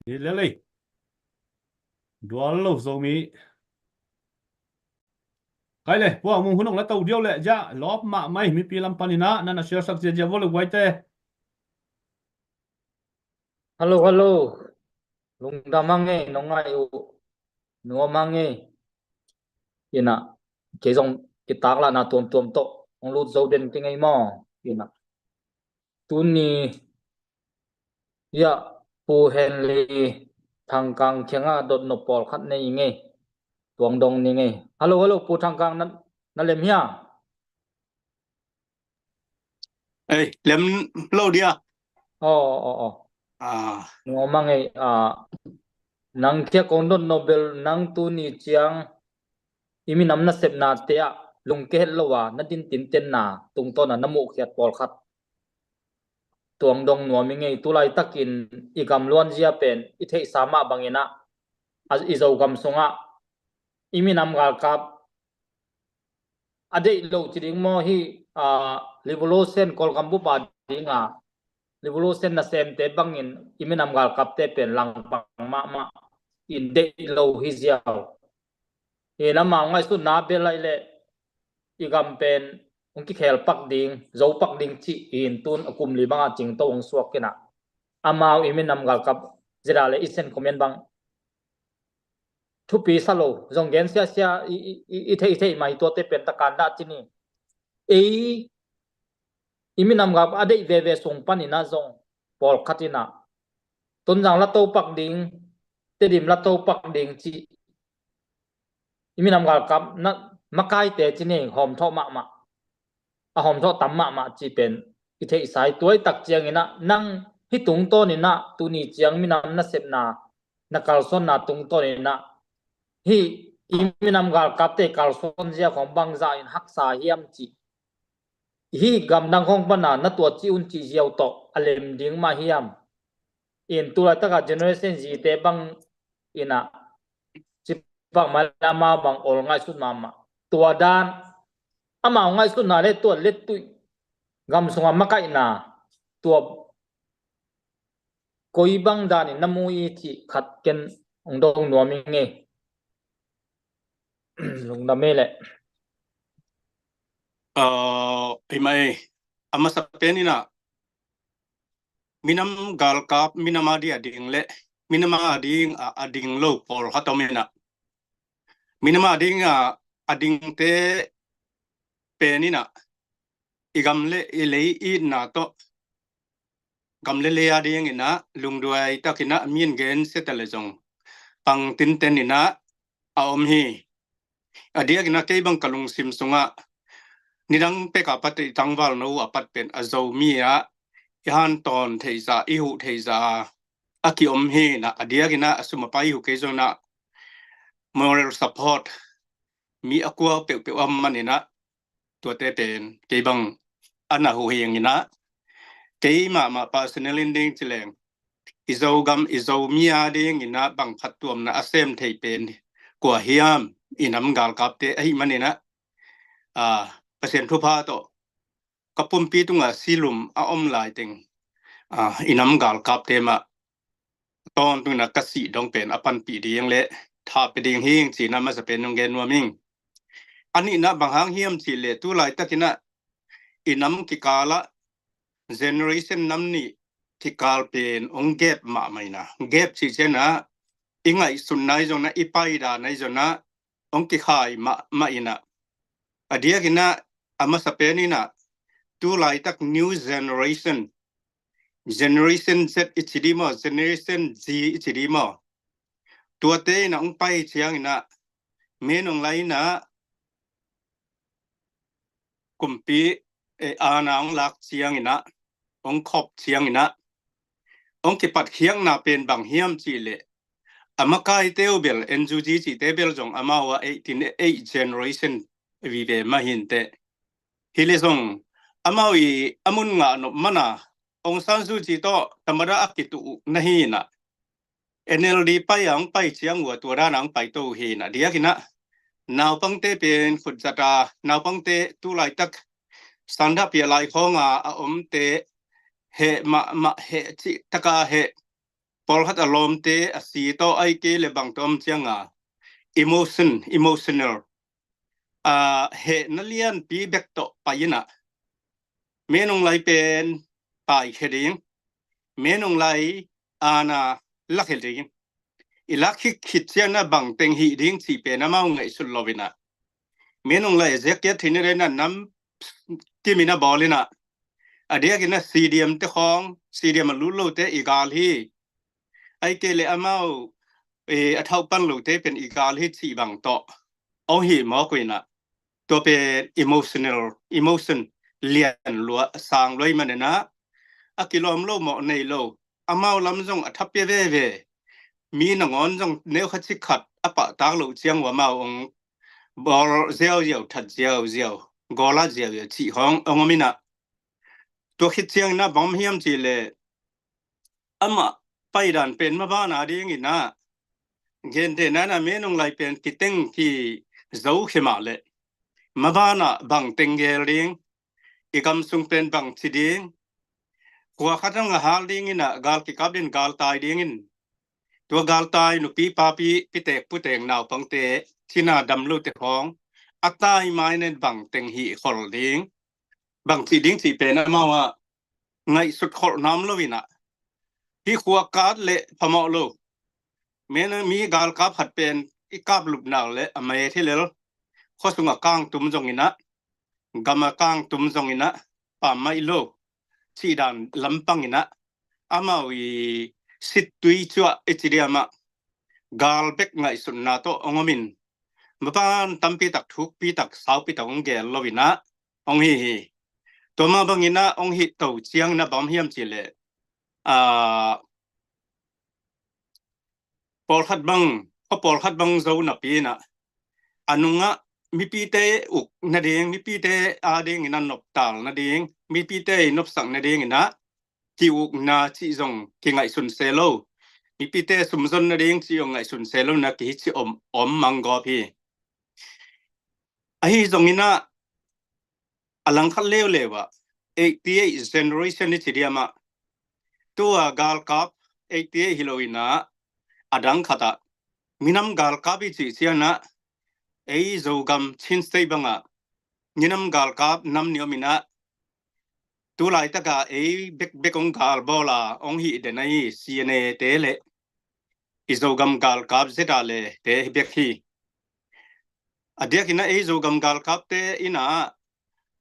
Ni lel ei. Dual lo Zomi. Khai le, Pu Hau Mung hun ong la to diau leh, ziah lawp mahmah ei, mipi lam panin ah, na na share sak ziahziah vua leh guaite. Hello, hello. Lungdam hang ei, nong ngai uh. Nuam hang ei. In ah, kei zong kitaklahna tuamtuam tawh ong lut zo den keng ei maw. In ah, tuni, ya, Pu Henley Thangkang kiangah dotnop pawlkhat nei ing ei. Tuang dong ning ei. Hello, hello, Pu Thangkang, na, na lem hia? Ei, lem lo dia. Aw, aw, aw. Ah. Nuam hang ei, ah, nang kia kong dotnop bel, nang tuni ciang i minam nasepnate ah lungke het lo a, na din tintenna tungtawn a na muhkhiat pawlkhat tuang dong nuam ing ei. Tulaitakin i gamluanzia pen i theihsa mah bangin ah, a, i Zogam sungah i minam galkap a deih lo ci ding maw, hih, a, revolution Kawlgam bup a ding a, revolution nasemte bangin i minam galkapte pen langpang mahmah in deih lo hi ziau. Hi, amau ngaihsutna bel ahih leh i gam pen hong kikhel pak ding, zo pak ding cih in tun a kum li bangah cingto hong suak in ah, amau i minam galkap zia leh i sen comment bang thupi sa lo, zong gen siasia i, i, i, i theih, i theih mah hi, tuate pen takan dah ci ni. Ei, i minam galkap a deih veve sung panin ah zong pawlkhat in ah Tonzang la to pak ding, Tedim la to pak ding cih i minam galkap na makaite ci ni, hawmthawh mahmah, a hawmthawh tam mahmah cih pen i theihsa hi. Tua i tak ciangin ah nang hih tungtawnin ah tuni ciang minam nasepna na kalsuanna tungtawn in ah, hih i minam galkapte kalsuan zia khong bangzah in haksa hiam cih, hih gamdang khong pana na tua ci un cih ziau tawh a lem ding mah hiam? In tu laitakah Generation Z te bang in ah, ci bang mah le amau bang ol ngaihsut mahmah. Tua dan, amau ngaihsutna le tua lettuih gam sungah makaihna, tua koi bang danin na mu i cih khat ken hong dong nuam ing ei. Lungdam ei leh. Aa, i mah ei, a masa pen in ah, minam galkap, minam a ding a ding le minam a ding a, a ding lo pawlkhat om in ah, minam a ding a, a dingte pen in ah, i gam le i lei itna tawh, gam le lei a ding in ah lungduai tak in ah mi in gen sia ta le zong pang tinten in ah a om hi. A diak in ah kei bang ka lungsim sungah nidang pek a pat i tangval no a pat pen a Zomi ah i hantawn theihsa, i huh theihsa a kiom hi in ah, a diak in ah a sum a pai i huh kei zong in ah moral support mi a kua peuhpeuh a om man in ah, tuate pen kei bang a na huh hi ing in ah, kei mahmah personal in ding ci leng, i Zogam, i Zomi a ding in ah bang phattuamna a sem thei pen kua hiam? I nam galkapte ahih man in ah, aa, Pasian thupha tawh ka pumpi tungah silum a om lai teng, aa, i nam galkapte mah tawntung in ah ka sih dong pen a panpih ding le tha pia ding hi ing ci in ah masa pen hong gen nuam ing. A nihna bang hang hiam cih leh tu laitak in ah i nam kikal ah generation nam nih kikal pen hong gap mahmah in ah, gap cih ciang ah i ngaihsutna ahi zong in ah, i paidan ahi zong in ah hong kikhai mahmah in ah, a diak in ah a masa pen in ah tu laitak new generation, Generation Z i ci ding maw, Generation Z i ci ding maw, tuate in ah hong pai ciang in ah, menung lai in ah kumpi, eh, aana hong lak ciang in ah, hong khop ciang in ah, hong kipatkhiakna pen bang hiam cih leh, a makaite uh bel, N U G cihte bel zong amau ah eighteen eight generation vive mah hi inteh. Hi le zong amau i a mun ngah nop man a Aung San Suu Kyi tawh tamada a kituh uh na hi in ah, N L D pai a hong pai ciang uh a tua dan a hong pai to uh hi in ah, diak in ah naupangte pen khutzat a, naupangte tu laitak sanda pia lai khawng a a omte heh mahmah, heh cih tak a heh, pawlkhat a lawmte a si tawh ahih kei leh bang tawh om ciang a emotion, emotional, aa, hehna lianpi bek tawh pai in ah, menung lai pen paikhia ding, menung lai aana lakhia ding, i lak khit khit ciang in ah bang teng hih ding cih pen amau ngaihsut lo in ah, menung lai ziak kia thin in ah nam kim in ah bawl in ah, a diak in ah C D M te khawng, C D M a lut lote i gal hi, ahih kei leh amau, eh, a thauh pan lote pen i gal hi cih bang tawh hong hih mawk uh in ah, tua pen emotional, emotion lian lua, sang lua ahih man in ah, a kilawm lo mawh nei lo, amau lam zong a tha pia veve, mi nangawn zong neu khat cik khat a pahtak loh ciang uh amau hong bawl ziauziau, that ziauziau, gawlat ziauziau cih khawng hong om in ah, tua khit ciang in ah bang hiam cih leh, amah paidan pen maban a ding in ah, gentehna in ah menung lai pen kiteng kizo khia mah leh, maban ah bang teng gel ding, i gam sung pen bang ci ding, khua khat hong a hal ding in ah, gal kikap ding, galtai ding in, tua galtai nupi papi, pitek putek, naupangte, cina dam lote khawng a tai mai in ah bang teng hih khol ding, bang ci ding cih pen amau ah ngaihsut kholh nam lo in ah, hih khua kap leh phamawh lo. Men mi galkap khat pen i kap lup nak leh a mai thei lel, khua sung a kang tum zong in ah, gam a kang tum zong in ah, pammaih lo cih dan lampang in ah, amau i sittui cuah i ci diam ah, gal bek ngaihsutna tawh hong om in, maban tampi tak, thukpi tak, saupi tak hong gel lo in ah hong hi hi. Tua mah bang in ah hong hih to ciang in ah bang hiam cih leh, aa, pawlkhat bang, khuapawlkhat bang zo napi inah, a nungah mipite uk nading, mipite adingin a noptal nading, mipite i nopsak nadinginah ki-ukna cih zong kingaihsun se lo. Mipite sumzon nading cih zong ngaihsun se lo na kihi cih om, om manggawp hi. Ahi zonginah a langkhat leuleu ah eighty eight generation i ci diamah, tua galkap eighty eight hi lo inah a dang khatah minam galkap i cih cianah ei Zogam Chin State bangah minam galkap nam ni om inah, tu laitakah ei bekbek hong galbawl a hong hih den ahi C N A te le i Zogam galkap Z R A te hi bek hi. A diakinah ei Zogam galkapte inah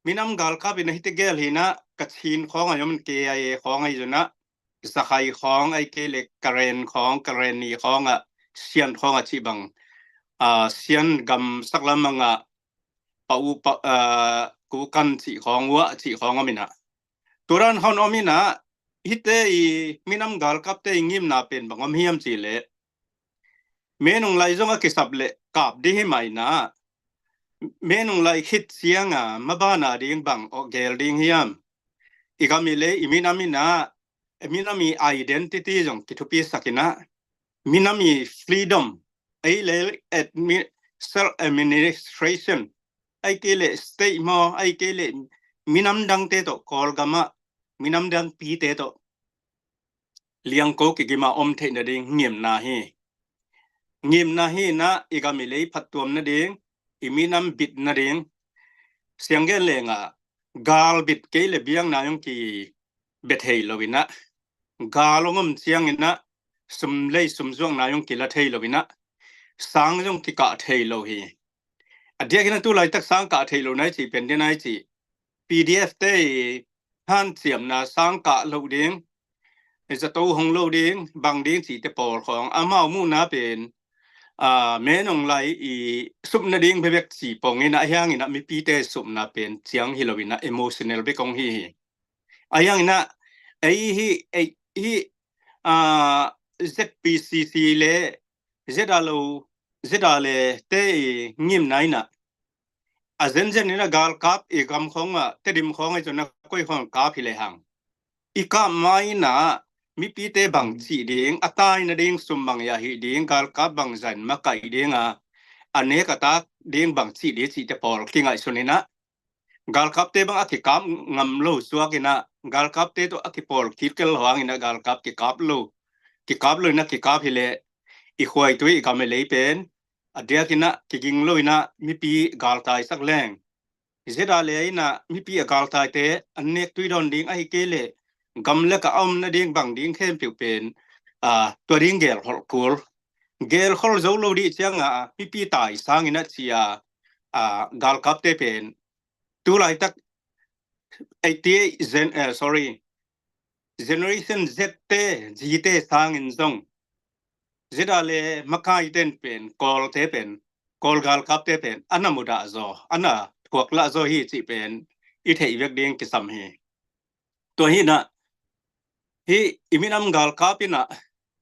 minam galkap inah hite gel hinah Kachin khawng a om, K I A khawng ahi zonah Zakhai khawng, ahih kei le Karen khawng, Karenni khawngah, Sian khawngah cih bang, a, Sian gam saklam bangah Pau, Pau, a, Kukan cih khawng, Uah cih khawng om inah, tua dan khawng om inah, hite i minam galkapte i ngimna pen bang om hiam cih leh, Menung Lai zong a kisap leh kap ding hi mah inah, Menung Lai khit cianga maban a ding bang awh gel ding hiam? I gam i lei, i minam inah, i minam i identity zong kithupisak inah, minam i freedom, ei le admi-, self administration, ahih kei le state maw, ahih kei le minam dangte tawh, Kawlgamah minam dangpite tawh liangko kigima om theih nading ngimna hi. Ngimna hi inah i gam i lei phattuam nading, i minam bit nading. Sianggen lengah gal bit kei le biakna zong kibia thei lo inah, gal hong om cianginah sum lei sumzuakna zong kila thei lo inah, sang zong kikah thei lo hi. A diakinah tu laitak sang kah thei lo nai cih pen ding nai cih, P D F te i hanciamna sang kah lo ding, zato hong lo ding, bang ding cihte pawl khawng amau muhna pen, a, Menung Lai i sup nading bekbek ci pongin a, hianginah mipite supna pen ciang hi lo inah emotional bek hong hi hi. A hianginah ei hi, ei hi, a, Z P C C le Z R A lo, Z R A te i ngimna inah, a zenzen inah galkap i gam khawngah, Tedim khawng ahi zonah koi khawng kap hi lehang, i kap ma inah mipite bang cih ding, a tai nading sum bang i a hih ding, galkap bang zah in makaih ding a, a nek a tak ding bang cih ding cihte pawl kingaihsun inah, galkapte bang a kikap ngam lo suak inah, galkapte tawh a kipawl khit kei lo hanginah galkap kikap lo, kikap lo inah kikap hi leh i khuaitui i gam i lei pen a diakinah kiging lo inah mipi galtaisak leng, Z R A inah mipi a galtaite an nek tui dawn ding, ahih kei le gam lak a om nading bang ding khempeuh pen, a, tua ding gelkholh kul. Gelkholh zo lo dih cianga mipi tai sanginah cia, a, galkapte pen tu laitak eighty eight gen, eh, sorry, Generation Z te, Z te sangin zong, Z R A le makaite pen, Kawlte pen, Kawl galkapte pen a na mudah zaw, a na thuak lah zaw hi cih pen i theih vek ding kisam hi. Tua hinah, hih i minam galkap inah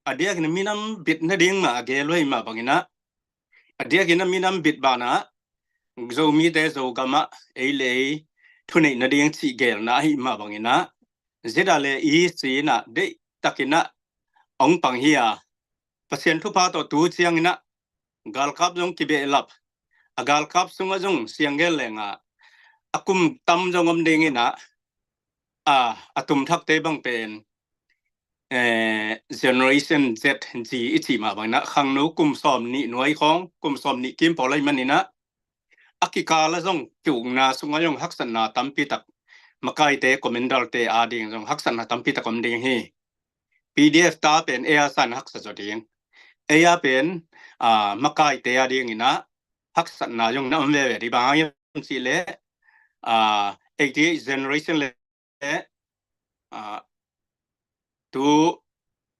a diakin minam bit nading mah a gel uh ahih mah banginah, a diakin a minam bit banah Zomite Zogamah ei le ei thuneih nading cih gelna ahih mah banginah, Z R A le i sinah deihtakinah hong pang hi a, Pasian thupha tawh tu cianginah galkap zong kibehlap, a galkap sungah zong siang gel lengah a kum tam zong om dinginah, a, a tumthakte bang pen, eh, Generation Z, Z i cih mah banginah khangno kum sawm nih nuai khawng, kum sawm nih kim pawl ahih maninah, a kikal ah zong ki-ukna sungah zong haksatna tampi tak, makaite, commander-te ading zong haksatna tampi tak om ding hi. P D F ta pen ei a san haksa zaw ding, ei a pen, a, makaite adinginah haksatna zong na om veve dih. Bang hang hiam cih leh, a, eighty eight generation le, a, tu,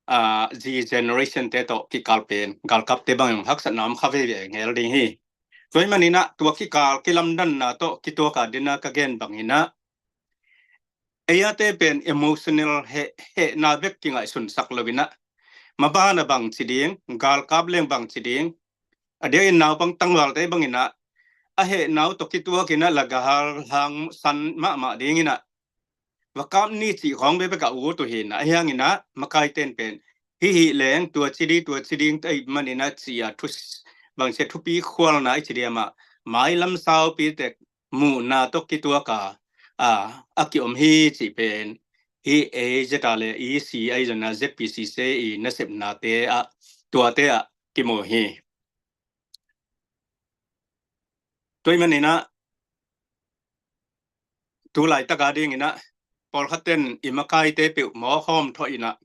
a, Z generation te tawh kikal pen galkapte bang haksatna om kha veve ngel ding hi. Tua ahih maninah tua kikal kilamdanna tawh kituak a dinah ka gen banginah, ei a te pen emotional heh, hehna bek kingaihsunsak lo inah, Maban a bang ci ding, galkap leng bang ci ding, a diakin naupang tangvalte bangin ah a heh nau tawh kituakin ah lagahal hang san mahmah dingin ah va kap ni cih khawng bekbek a ut uh hi na. Ahi hangin ah makaite in pen hih hih leng tua ci ding, tua ci ding ahih manin ah ci a thu bangci a thupi khualna i ci diam ah mailam saupi tek muhna tawh kituak a, a, a kiom hi cih pen hih A Z a le E C a i zon a Z P C C i nasepnate ah, tuate ah kimu hi. Tua ahih manin ah tu laitak a dingin ah pawlkhat ten i makaite peuh mawk hawm thawh in ah,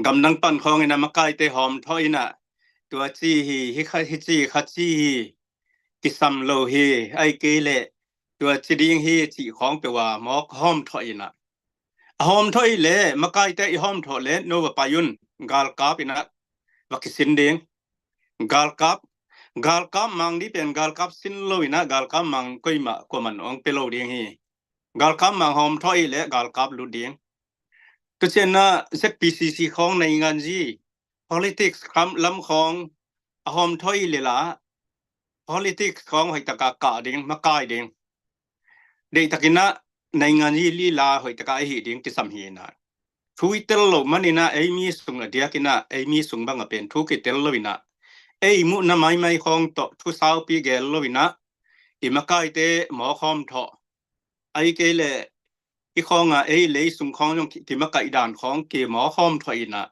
gamdang pan khawngin ah makaite hawm thawh in ah, tua ci hi, hi kha, hi ci kha ci hi, kisam lo hi, ahih kei leh tua ci ding hi cih khawng peuh a mawk hawm thawh in ah, a hawm thawh i leh makaite i hawm thawh leh no va pai un, galkap in ah va kisin ding. Galkap, galkap mang ding pen galkap sin lo in ah galkap mang koimah kuaman hong pia lo ding hi. Galkap mang hawm thawh i leh galkap lut ding. Tua ciangin ah Z P C C khawng nainganzi politics lam khawng a hawm thawh i leh la politics khawng hoihtak a kah ding, makai ding. Deihtakin ah nainganzi lila hoihtak a i hih ding kisam hi na. Thu i tel loh manin ah ei mi sung a diakin ah ei mi sung bang a pen thu kitel lo in ah ei muhna maimai khawng tawh thu saupi gel lo in ah i makaite mawk hawm thawh, ahih kei leh i khawng a ei lei sung khawng zong ki, kimakaih dan khawng kimawk hawm thawh in ah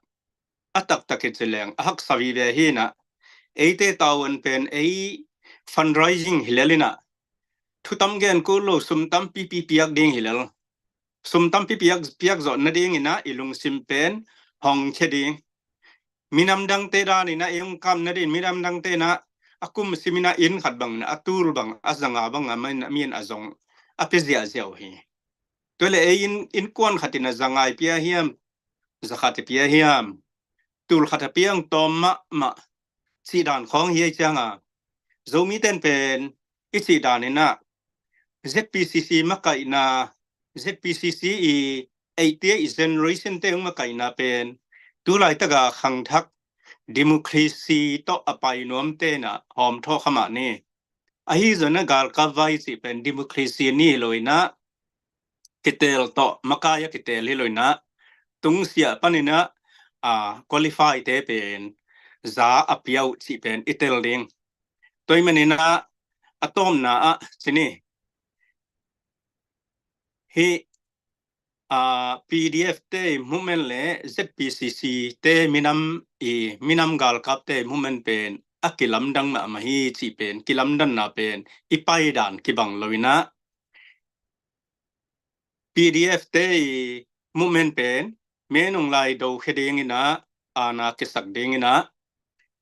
a taktak i ci leng a haksa vive hi na. Eite tavuan pen ei fundraising hi lel in ah thu tam gen kul lo, sum tampipi piak ding hi lel. Sum tampi piak, piak zawh nadingin ah i lungsim pen hong khia ding. Minam dangte danin ah i hong kap nading, minam dangte in ah a kum simin ah inn khat bangin ah a tul bang, a zanga bang a manin ah mi in a zong a pia ziahziah uh hi. Tua leh ei inn, innkuan khatin ah zangai pia hiam, zakhat i pia hiam, tul khat a piang tawm mahmah cih dan khawng hi a, ciang a Zomite in pen i cih danin ah Z P C C makaihna, Z P C C i eite i generation te hong makaihna pen tu laitak a khangthak democracy tawh a pai nuamte in ah hawm thawh kha mah ni. Ahi zongin ah galkap vai cih pen democracy ni hi lo in ah kitel tawh makai a kitel hi lo in ah tungsiah panin ah, a, qualify te pen za a pia uh cih pen i tel ding. Tua ahih manin ah a tawpna ah ci ni, hih, a, P D F te movement le Z P C C te minam i, minam galkap te movement pen a kilamdang mahmah hi cih pen, kilamdanna pen i paidan kibang lo in ah P D F te i movement pen Min Aung Hlaing dokhia dingin ah, aana kisak dingin ah,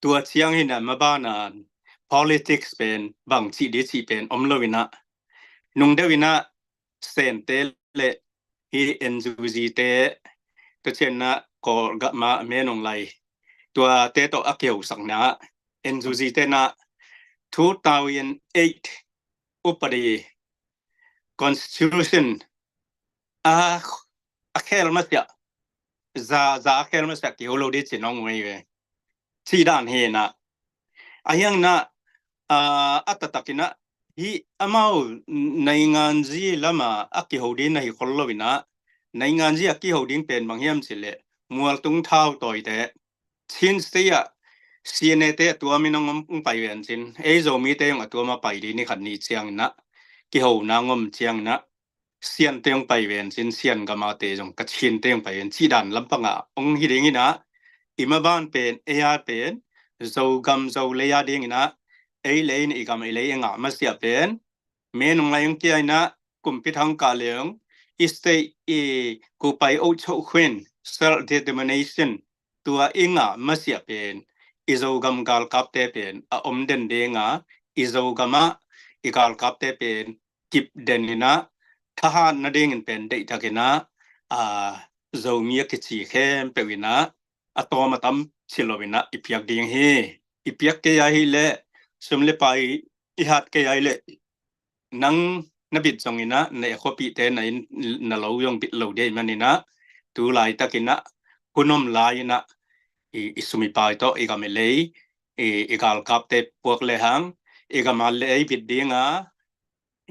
tua ciangin ah maban a politics pen bang cih ding cih pen om lo in ah, nung deuh in ah Sente le hih N U G te, tua ciangin ah Kawlgam ah Min Aung Hlaing tuate tawh a kihosakna ah N U G te in ah two thousand eight upadi constitution a, a khel masiah, za, za a khel masiah kiho lo ding ci nong uh hi ve. Cih dan hi in ah, ahi hangin ah, a, a taktakin ah hih amau nainganzi lam a a kiho ding na hi khol lo in ah, nainganzi a kiho ding pen bang hiam cih leh mualtung thau tawite, Chin State ah C N A te a tuamin hong om, hong pai ven cin, ei Zomite zong a tuam a pai ding ni khat ni ciangin ah, kihona hong om ciangin ah, Siante hong pai ven cin, Sian gam a te zong Kachinte hong pai ven cih dan lampang ah hong hi dingin ah, i maban pen, ei a pen Zogam Zolei a dingin ah, ei lei in i gam i lei i ngah masiah pen Min Aung Hlaing hong kia in ah, kumpi thang kah leng i state i kupai oh choh khuin self determination tua i ngah masiah pen i Zogam galkapte pen a om den ding a, i Zogam ah i galkapte pen kip den in ah, thahat nadingin pen deihtakin ah, a, Zomi a kici khempeuh in ah a tawm a tam ci lo in ah i piak ding hi. I piak kei a hih leh sum le pai i hat kei a hih leh nang na bit zongin ah na e khuapihte na inn na lo zong bit lo ding ahih manin ah, tu laitakin ah hun om lai in ah i, i sum i pai tawh, i gam i lei, i, i galkapte puak lehang, i gam a lei bit dinga,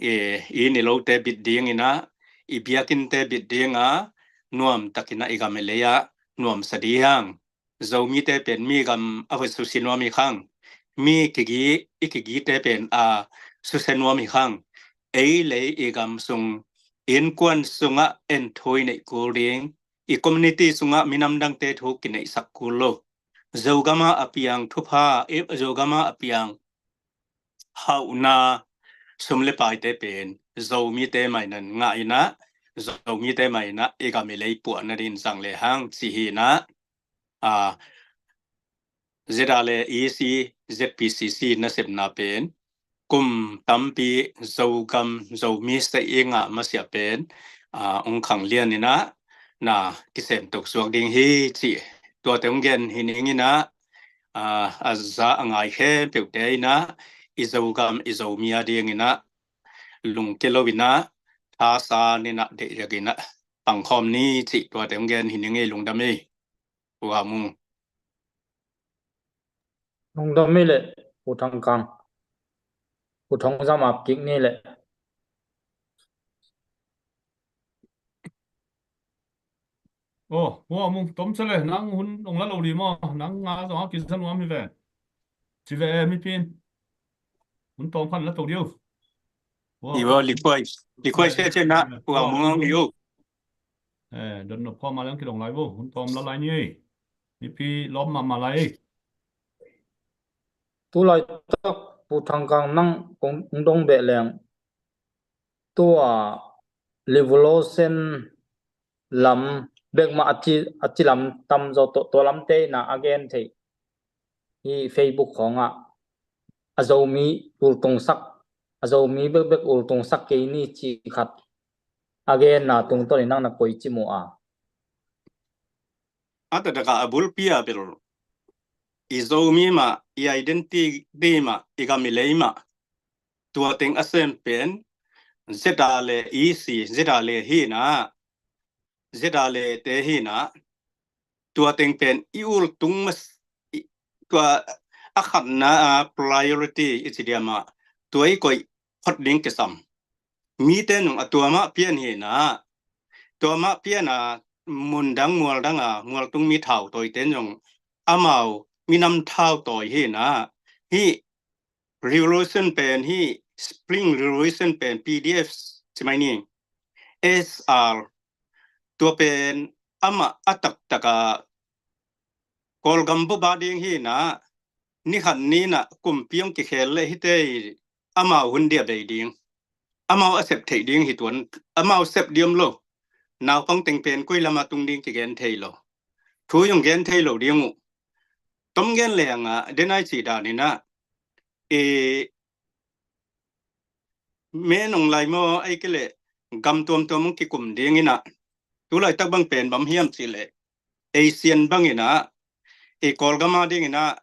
i, i nilote bit dinginah, i biakinnte bit dinga, nuamtakinah i gam i lei ah nuamsa dihang. Zomite pen mi gam a va susia nuam hi khang. Mi kigi, i kigite pen a susia nuam hi khang. Ei lei i gam sung, innkuan sungah en thu i neih kul ding, i community sungah minam dangte thu kineihsak kul lo. Zogama a piang thupha, i, Zogama a piang hauhna sum le paite pen Zomite mainah ngah inah, Zomite mainah i gam i lei puahna din zang lehang ci hinah, a, Z R le E C, Z P C C nasepna pen kum tampi Zogam, Zomi sa i ngah masiah pen, a, ung khang lian inah na kisem tok suak ding hi ci. Tuate ung gen hi ning inah, a, a za a ngai khempeuhte inah, i Zogam, i Zomi a dinginah lungke lo inah, thasa ninah deihriak inah pangkhawm ni ci. Tuate ung gen hi ning i lungdam i. Pu Hau Mung. Lungdam i le, Pu Thang Kang. Pu Thong Zam ap kik ni le. Oh, Pu Hau Mung, tom sa le, nang hun ong la lo di maw, nang nga zong a kisa nuam hi ve. Ci ve e, mipin. Hun tom khan la to diu. Pu Hau. Iwa, likuai, likuai se se na, Pu Hau Mung ong diu. Eh, don no pho ma lang kidong lai vo, hun tom la lai ni. Mipi lawm mahmah lai. Tulaitak Pu Thang Kang nang kong dong beh leng, tua revolution lam bek mah a ci, a ci lam tam zaw, tua, tua lamte na a gen thei hi. Facebook khawngah a Zomi ultungsak, a Zomi bekbek ultungsak kei ni ci khat a genna tungtawn in nang na koi ci mu a? A taktakah a bulpi a bel i Zomi mah, i identity mah, i gam i lei mah, tua teng a sem pen Z R le E C, Z R le hinah, Z R le te hinah, tua teng pen i ultung mas, i, tua a khatna a priority i ci diam ah, tua i koih phot ding kisam. Mite nung a tua mah pian hinah, tua mah pian a mundang mualdang a mualtung mi thautawite nung amau minam thautawi hinah, hih revolution pen, hih Spring Revolution pen, P D F ci mai ni, S R, tua pen amah a taktakah Kawlgam bup a ding hinah, ni khat ninah kumpi ong kikhel leh hite i amau hun dia bei ding, amau a sep theih ding hi tuan, amau sep diam lo. Naupang teng pen koi lamah tung ding kigen thei lo. Thu zong gen thei lo ding uh. Tom gen lengah, denai ci daninah, e, men ong lai maw, ei kei leh gam tuamtuam ong kikum dinginah, tulaitak bang pen bang hiam cih leh, Asian banginah, i Kawlgam a dinginah,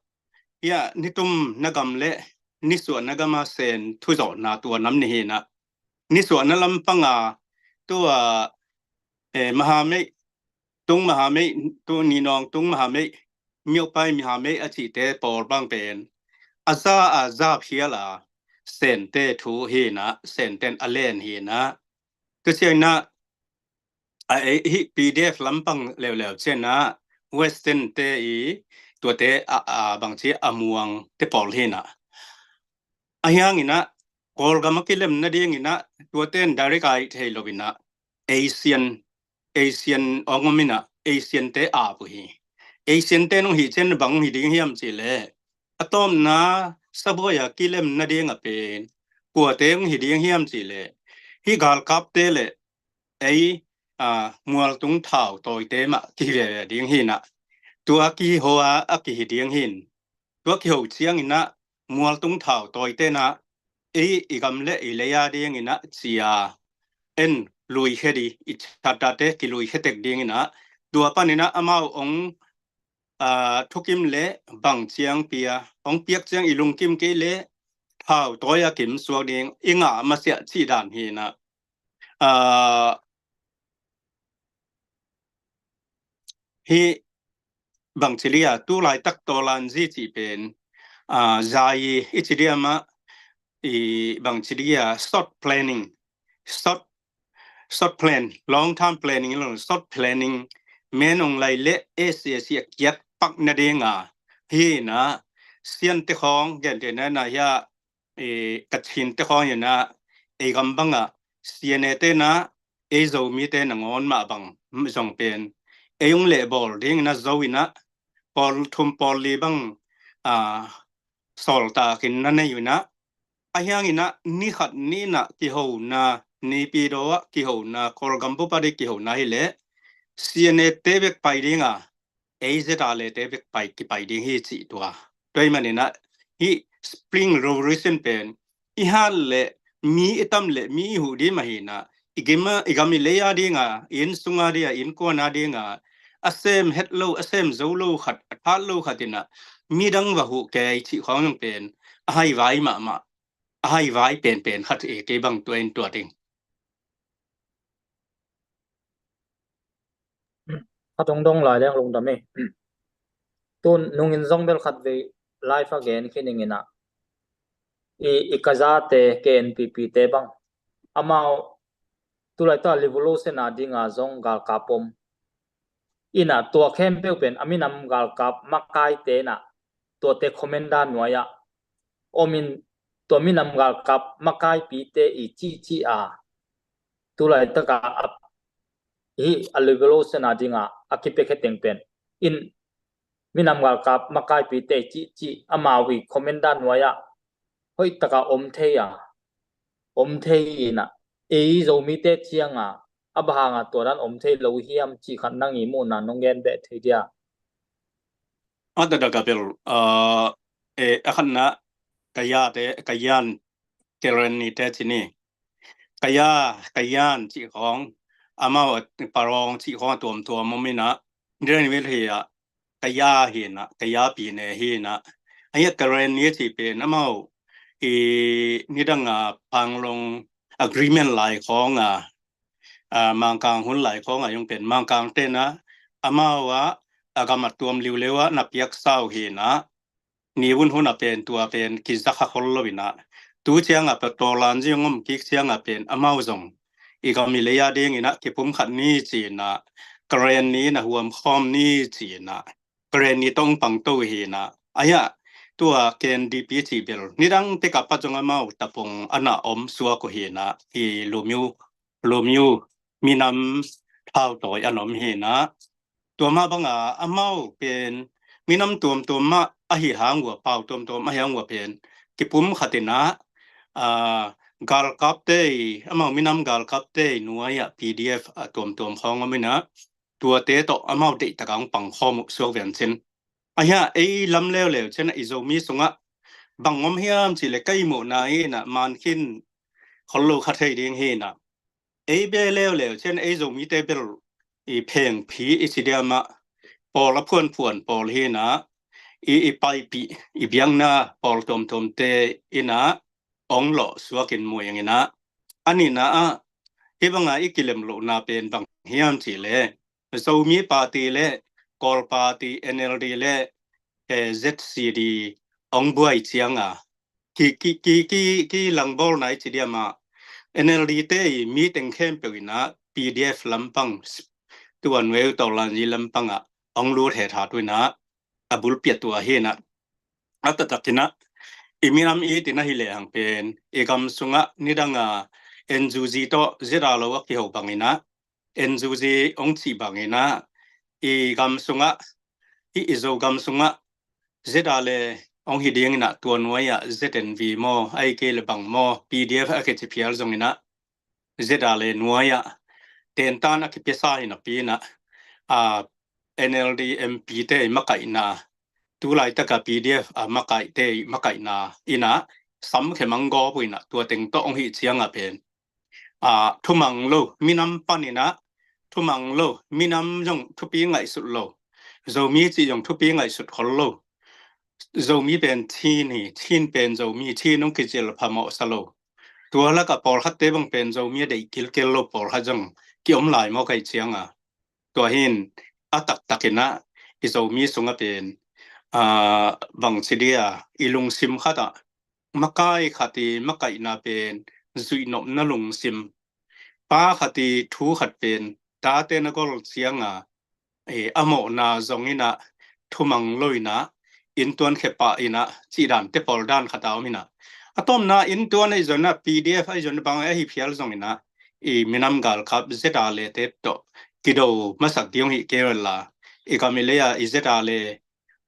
hiah nitum na gam le nisuahna gam a Sen thuzawhna tua nam ni hinah, nisuahna lampang a, tua, eh, mahameih, tung mahameih, tu ninawng tung mahameih, myopai mahameih a cihte pawl bang pen a za a za phial a Sente thu hinah, Senten a len hinah. Tua cianginah, a, eh, hih P D F lampang leuleu cianginah Western te i tuate a, a bangci a muang te pawl hinah. A hianginah Kawlgam a kilem nadinginah tuate in direct a ih thei loinah Asian, Asian ong om inah Asian te a pu hi. Asian te nung hi cian bang hi ding hiam cih leh, a tawpna sabuai a kilem nading a pen kuate ong hi ding hiam cih leh, hih galkapte le ei, a, mualtung thautawite mah kihi veve ding hinah. Tua kiho a, a kihi ding hin. Tua kiho cianginah mualtung thautawite nah, ei i gam le i lei a dinginah cia en lui khe di, i chatate kilui khe tek dinginah, tua paninah amau ong, a, thukim le bang ciang pia, ong piak ciang i lungkim kei le thautai a kim suak ding i ngah masiah cih dan hinah. A, hih bangci dia tu laitak tawlanzi cih pen, a, zai i ci dia mah, i bangci dia sot planning, sot, sot plan, long term planning lo, sot planning, menong lai le SAC a kiat pak nadinga hi na, siante khawng gentehna na hia, e, Kachin te khawng hi na, ei gam banga CNA te na, ei Zomite nangawn mah bang zong pen ei ung leh bawl ding na zo ina, pawl thum pawl li bang, a, sawltakin na nei ina, a hiang ina ni khat ni na kihona, Naypyidaw ah kihona, Kawlgam bupa ding kihona hi leh CNA te bek pai dinga, ei ZRA le te bek pai, kipai ding hi cih tua. Tua hi manin ah, hih Spring Revolution pen i hat le mi i tam le mi i huh ding mah hi na, i gam a, i gam i lei a dinga, i inn sunga dinga, i innkuan a dinga, a sem het lo, a sem zo lo khat, a that lo khat ina, midang va huh kei cih khawng zong pen a haivai mahmah, a haivai penpen khat e, kei bang tua in tua ding. Khat hong dong lai leng lungdam e. Tun nungin zong bel khat vei live a gen khin ing ina, i, i Kazate, KNPP te bang, amau tu laitak revolution a dinga zong galkap om ina, tua khempeuh pen a minam galkap makaite ina, tuate commander nuai ah om in, tua minam galkap makaipite i cihcih a tu laitaka a, hih a revolution a dinga a kipia khe teng pen in, minam galkap makaipite i cihcih amau i commander nuai ah hoihtaka om thei a, om thei ina, ei Zomite cianga a bang hanga tua dan om thei lo hiam cih khat nang i muhna nong gen beh thei dia? A taktak a bel, a, e, a khatna, Kayate, Kayan, Karenni te ci ni. Kaya, Kayan cih khawng, amau a Parong cih khawng a tuamtuam om ina, Karenni hi a, Kaya hi ina, Kaya pyine hi ina. A hia Karenni cih pen amau i nidanga Panglong agreement lai khawng a, a, Mangkang hun lai khawng a zong pen Mangkang te na, amau a, a gam a tuam liuliu a na piaksa uh hi ina, ni hun hun a pen tua pen kizakha khol lo ina, tu cianga pen tawlanzi hong om kik cianga pen amau zong i gam i lei a ding ina kipumkhat ni ci ina, Karenni ina huam khawm ni ci ina, Karenni tawh hong pangto hi ina. A hia tua KNDP cih bel nidang tek a pat zong amau tapung a na om suak uh hi ina, i Lumyu, Lumyu minam thautawi a na om hi ina. Tua mah banga amau pen minam tuamtuam mah ahi hang ua, pau tuamtuam ahi hang ua pen kipumkhat ina, a, galkapte i, amau minam galkapte i nuai ah PDF a tuamtuam khawng om ina, tuate tawh amau deihtaka hong pangkhawm uh suak viancin. A hia ei lam leuleu cian a i Zomi sungah bang om hiam cih le ka i muhna ina man khin khol lo kha thei ding hi ina, ei be leuleu cian ei Zomite bel i phengphi i ci dia mah, pawl a phuanphuan pawl hi ina, i, i paipih i biakna pawl tuamtuamte ina hong lawh suakin mu ing ina. A nihna ah hih banga i kilem lohna pen bang hiam cih le Zomi Party le Kawl Party, NLD le, eh, ZCD hong buai cianga ki, ki, ki, ki, kilangbawlna i ci dia mah, NLD te i mi teng khempeuh ina PDF lampang, tua nuai uh tawlanzi lampangah hong lut hethat uh ina, a bulpi a tua hi ina. A taktak ina, i minam i tina hi lehang pen i gam sungah nidanga NUG tawh ZRA lo a kiho bang ina, NUG hong cih bang ina, i gam sungah, i, i Zogam sungah ZRA le hong hi ding ina, tua nuai ah ZNV maw, ahih kei le bang maw, PDF a kici phial zong ina, ZRA le nuai ah tentan a kipiasa hi napi ina, a, NLD MP te i makaihna, tu laitaka PDF a makaihte i makaihna ina, samkhe mang gawp uh ina, tua teng tawh hong hih cianga pen, a, thumang lo, minam pan ina thumang lo, minam zong thupi ngaihsut lo, Zomi cih zong thupi ngaihsut khol lo. Zomi pen Chin hi, Chin pen Zomi, Chin hong kicil phamawh sa lo. Tua laka pawlkhatte bang pen Zomi a deih kilkel lo pawlkhat zong kiom lai maw ka hih cianga. Tua hin a taktak ina i Zomi sungah pen, aa, bangci dia, i lungsim khatah makai khat i makaihna pen zuihnopna lungsim, pa khat i thu khat pen tate na gol cianga, e, a mawhna zong inah, thumang lo inah, inntuan khepah inah, cih dante pawl dan khat a om inah. A tawpna inntuan ahi zong inah, P D F ahi zong inah, bang ahi phial zong inah, i minam galkap Z R A te tawh kido masak ding hi kei la, i gam i lei a i Z R A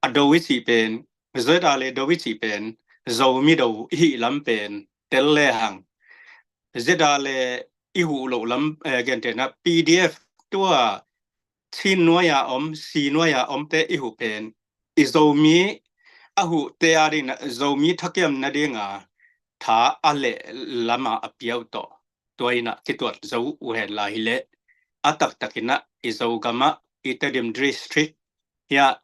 a do i cih pen, Z R A do i cih pen, Zomi do i hih lam pen tel lehang, Z R A i huh loh lam, eh, gentehna P D F tua Chin nuai-a om, Si nuai-a omte i huh pen, i Zomi a huhte a dingin ah, Zomi thakiamna dinga tha a leh lama a piau tawh, tua inah kituat zo uh hen la hileh, a taktak inah i Zogam ah, i Tedim District hiah,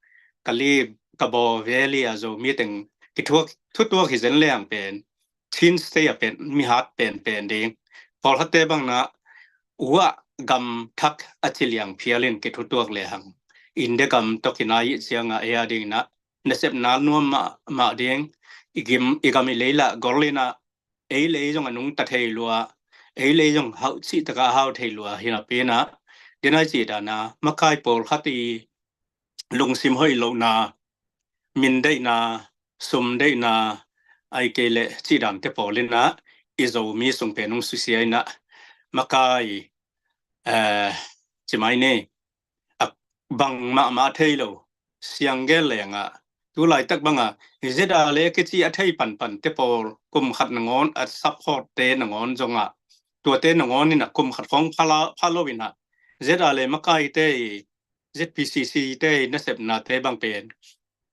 Kalay, Kabaw Valley a Zomi teng kithuak, thutuak hi zen lehang pen, Chin State a pen mihat penpen ding, pawlkhatte bangna uah gam thak a ci liang phialin kithutuak lehang, India gam tawh kinai ih cianga ei a dingin ah nasepna nuam mahmah ding, i gim, i gam i lei lah gol inah, ei lei zong a nungta thei lua, ei lei zong hauh cih takah a hau thei lua hi napi inah, dinai cih dana makai pawlkhat i lungsim hoih lohna, min deihna, sum deihna, ahih kei leh cih dante pawl inah, i Zomi sung pen hong susia inah, makai, eh, ci mai ni, a bang mahmah thei lo, siang gel lengah, tu laitak banga Z R A kici a thei panpante pawl, kum khat nangawn a support te nangawn zongah, tuate nangawn inah kum khat khawng pha la, pha lo inah, Z R A makaite i, Z P C C te i nasepnate bang pen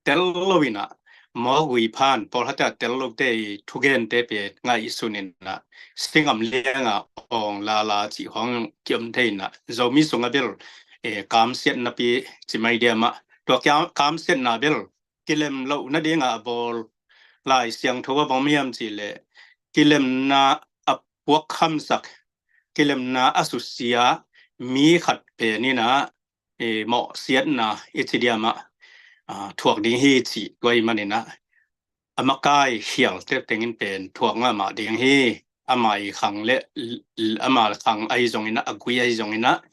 tel lo inah, mawk ui phan, pawlkhatte a tel lote i thugente pen ngaihsun inah, singam lianga awng lala cih khawng kiom thei inah, Zomi sungah bel, eh, kamsiatna pi ci mai diam ah, tua kia-, kamsiatna bel kilem loh nadinga a bawl, Lai Siangtho ah bang hiam cih leh, kilemna a puak khamsak, kilemna a susia mi khat pen inah, eh, mawhsiatna i ci diam ah, ah, thuak ding hi cih, tua ahih manin ah, a makai khialte tengin pen thuak mahmah ding hi. Ama i khang le, l-, l-, ama khang ahi zong inah, a gui ahi zong inah,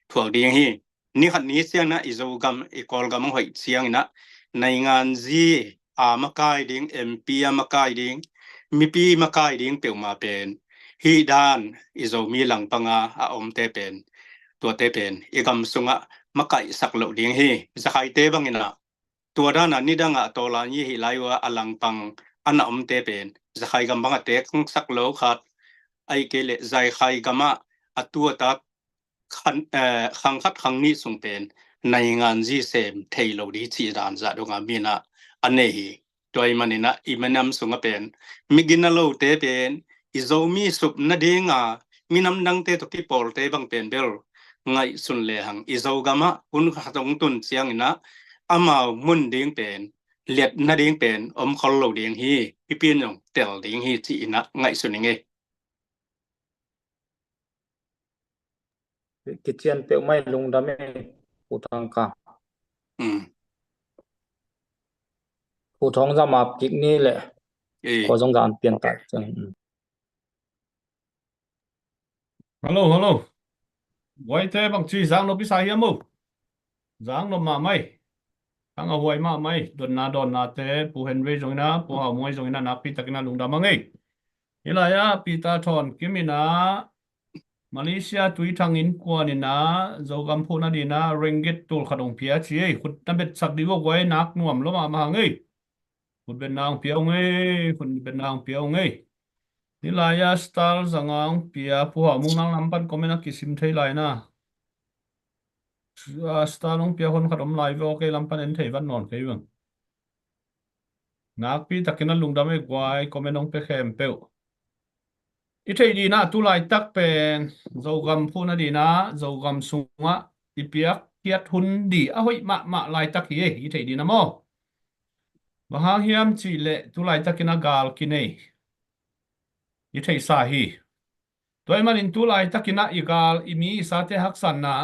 thuak ding hi. Ni khat ni ciang inah i Zogam, i Kawlgam hong hoih ciang inah, nainganzi a makai ding, M P a makai ding, mipi makai ding peuhmah pen, hih dan i Zomi langpanga a omte pen, tuate pen i gam sungah makaihsak loh ding hi. Zakhaite bang inah, tua dana nidangah tawlan i hih lai uh a langpang a na omte pen, Zakhai gam bangah teeksak lo khat, ahih kei leh Zakhai gamah a tu a ta khan, eh, khang khat khang nih sung pen nainganzi sem thei lo ding cih dan zah dongah mi inah a nei hi. Tua ahih manin ah i minam sungah pen, mi gina lote pen, i Zomi sup nadinga minam dangte tawh kipawlte bang pen bel ngaihsun lehang, i Zogam ah hun khat hong tun ciang inah, amau mun ding pen, liat nading pen om khol lo ding hi, hih pen zong tel ding hi ci inah ngaihsun ing ei. Kician peuhmah, lungdam ei, Pu Thang Kang. Mm. Pu Thawng zam ap kik ni leh. Eh. Kua zong zan pian tai. Mm. Hello, hello. Guaite bangci zang nop i sa hiam uh? Zang nop mahmah ei. Thang a huai mahmah ei. Dotna, dotnate, Pu Henry zong inah, Pu Hau Muai zong inah, nakpi takin ah lungdam ing ei. Hih lai-ah Peter Thawn Kim inah, Malaysia Tuithang innkuan inah, Zogam phuhna dingin ah ringgit tul khat hong pia ci ei. Khut na betsak dih uh a, guai, nak nuam lua mahmah hang ei. Khut betna hong pia ung ei, khut betna hong pia ung ei. Hih lai-ah star zanga hong pia, Pu Hau Muai, nang lam pan comment a kisim thei lai na. Ah, star hong pia hon khat om lai ve aw, kei lam pan en thei vat nawn kei vang. Nakpi takin ah lungdam ei guai, comment hong pia khempeuh. I theih dingin ah tu laitak pen Zogam phuhna dingin ah Zogam sungah i piakkhiat hun ding a hoih mahmah laitak hi ei, i theih dingin ah maw. Bang hang hiam cih leh tu laitakin ah gal kinei i theihsa hi. Tua ahih manin tu laitakin ah i gal, i mi, i sate haksatna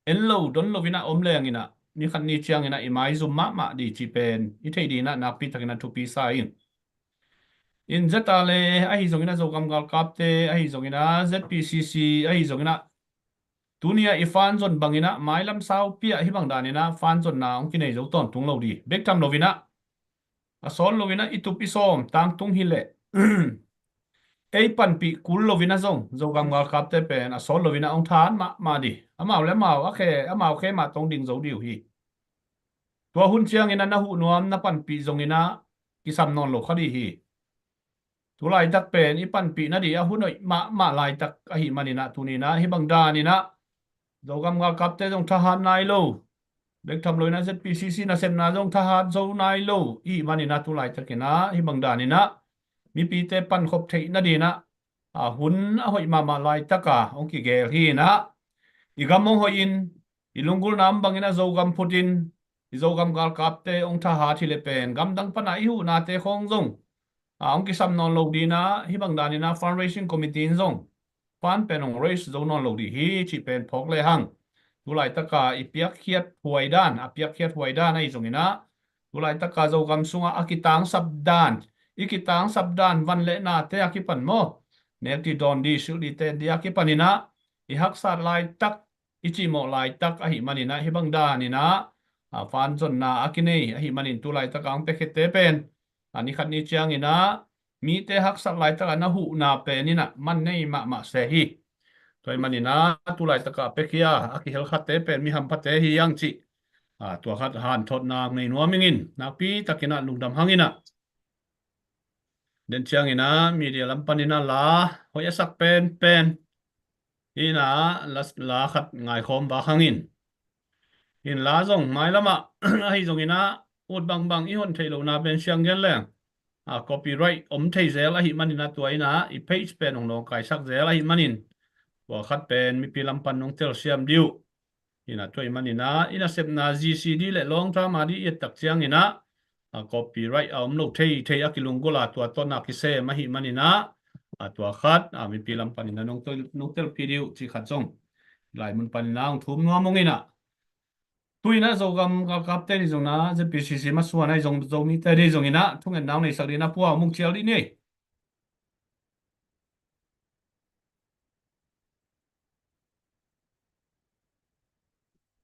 en lo don lo in ah om leng in ah, ni khat ni ciangin ah i maizum mahmah ding cih pen i theih ding in ah nakpi takin ah thupi sa ing. In Zeta le ahi zongin ah Zogam galkapte ahi zongin ah Z P C C ahi zongin ah tuni ah i fanzon bangin ah mailam saupi ah hih bang danin ah fanzonna hong kinei zo tawntung lo ding. Bek tham lo in ah a sawt lo in ah i tup i sawm tangtung hi leh ei panpih kul lo in ah zong Zogam galkapte pen a sawt lo in ah hong thahat mahmah ding. Amau le amau a khe, amau khe mah tong ding zo ding uh hi. Tua hun ciangin ah na huh nuam na panpih zongin ah kisam nawn lo kha ding hi. Tulaitak pen i panpih nading a hun hoih mahmah laitak ahih manin ah tuni in ah hih bang danin ah Zogam galkapte zong thahat nai lo. Bek tham lo in ah Z P C C nasepna zong thahat zo nai lo. Ahih manin ah tulaitakin ah hih bang danin ah mipite pankhop theih nading ah a hun a hoih mahmah laitak a hong kigel hi in ah i gam hong hoih in i lunggulhna om bangin ah Zogam phut in i Zogam galkapte hong thahat hi leh pen gamdang pan ah i huhnate khawng zong a hong kisam nawn lo ding in ah hih bang danin ah fundraising committee in zong fund pen hong raise zo nawn lo ding hi cih pen phawk lehang. Tulaitak a i piakkhiat huai dan, a piakkhiat huai dan ahi zongin ah tulaitak a Zogam sungah a kitangsap dan, i kitangsap dan van le nate a kipan maw, nek ding dawn ding silh dingte ding a kipanin ah i haksat laitak, i cimawh laitak ahih manin ah hih bang danin ah a fanzonna a kinei ahih manin tulaitak a hong piakhiatte pen a ni khat ni ciangin ah mite haksat laitak a na huhna pen in ah man nei mahmah se hi. Tua ahih manin ah tulaitak a piakhia a kihelkhatte pen mi hamphate hi hang cih a tua khat hanthotna nei nuam ing in, nakpi takin ah lungdam hang in ah. Den ciangin ah media lam panin ah la hoih a sak penpen hi in ah la, la khat ngaikhawm vak hang in. In la zong mailam ah ahi zongin ah ut bangbang i hon theih lohna pen siang gen leng a copyright om thei zel ahih manin ah tua in ah i page pen hong nawngkaisak zel ahih manin tua khat pen mipi lam pan nong telsiam ding uh. In ah tua ahih manin ah i nasepna G C D le long drama ding i et tak ciangin ah a copyright a om lo thei thei a kilunggulh a tua tawh na kisem ahih manin ah a tua khat a mipi lam panin ah nong tel, nong telpih ding uh cih khat zong lai mun panin ah hong thum nuam ung in ah. Tu in ah Zogam galkapte ding zong in ah Z P C C masuan ahi zong Zomite ding zong in ah thungetna hong neisak ding in ah Pu Hau Mung cial ding ni.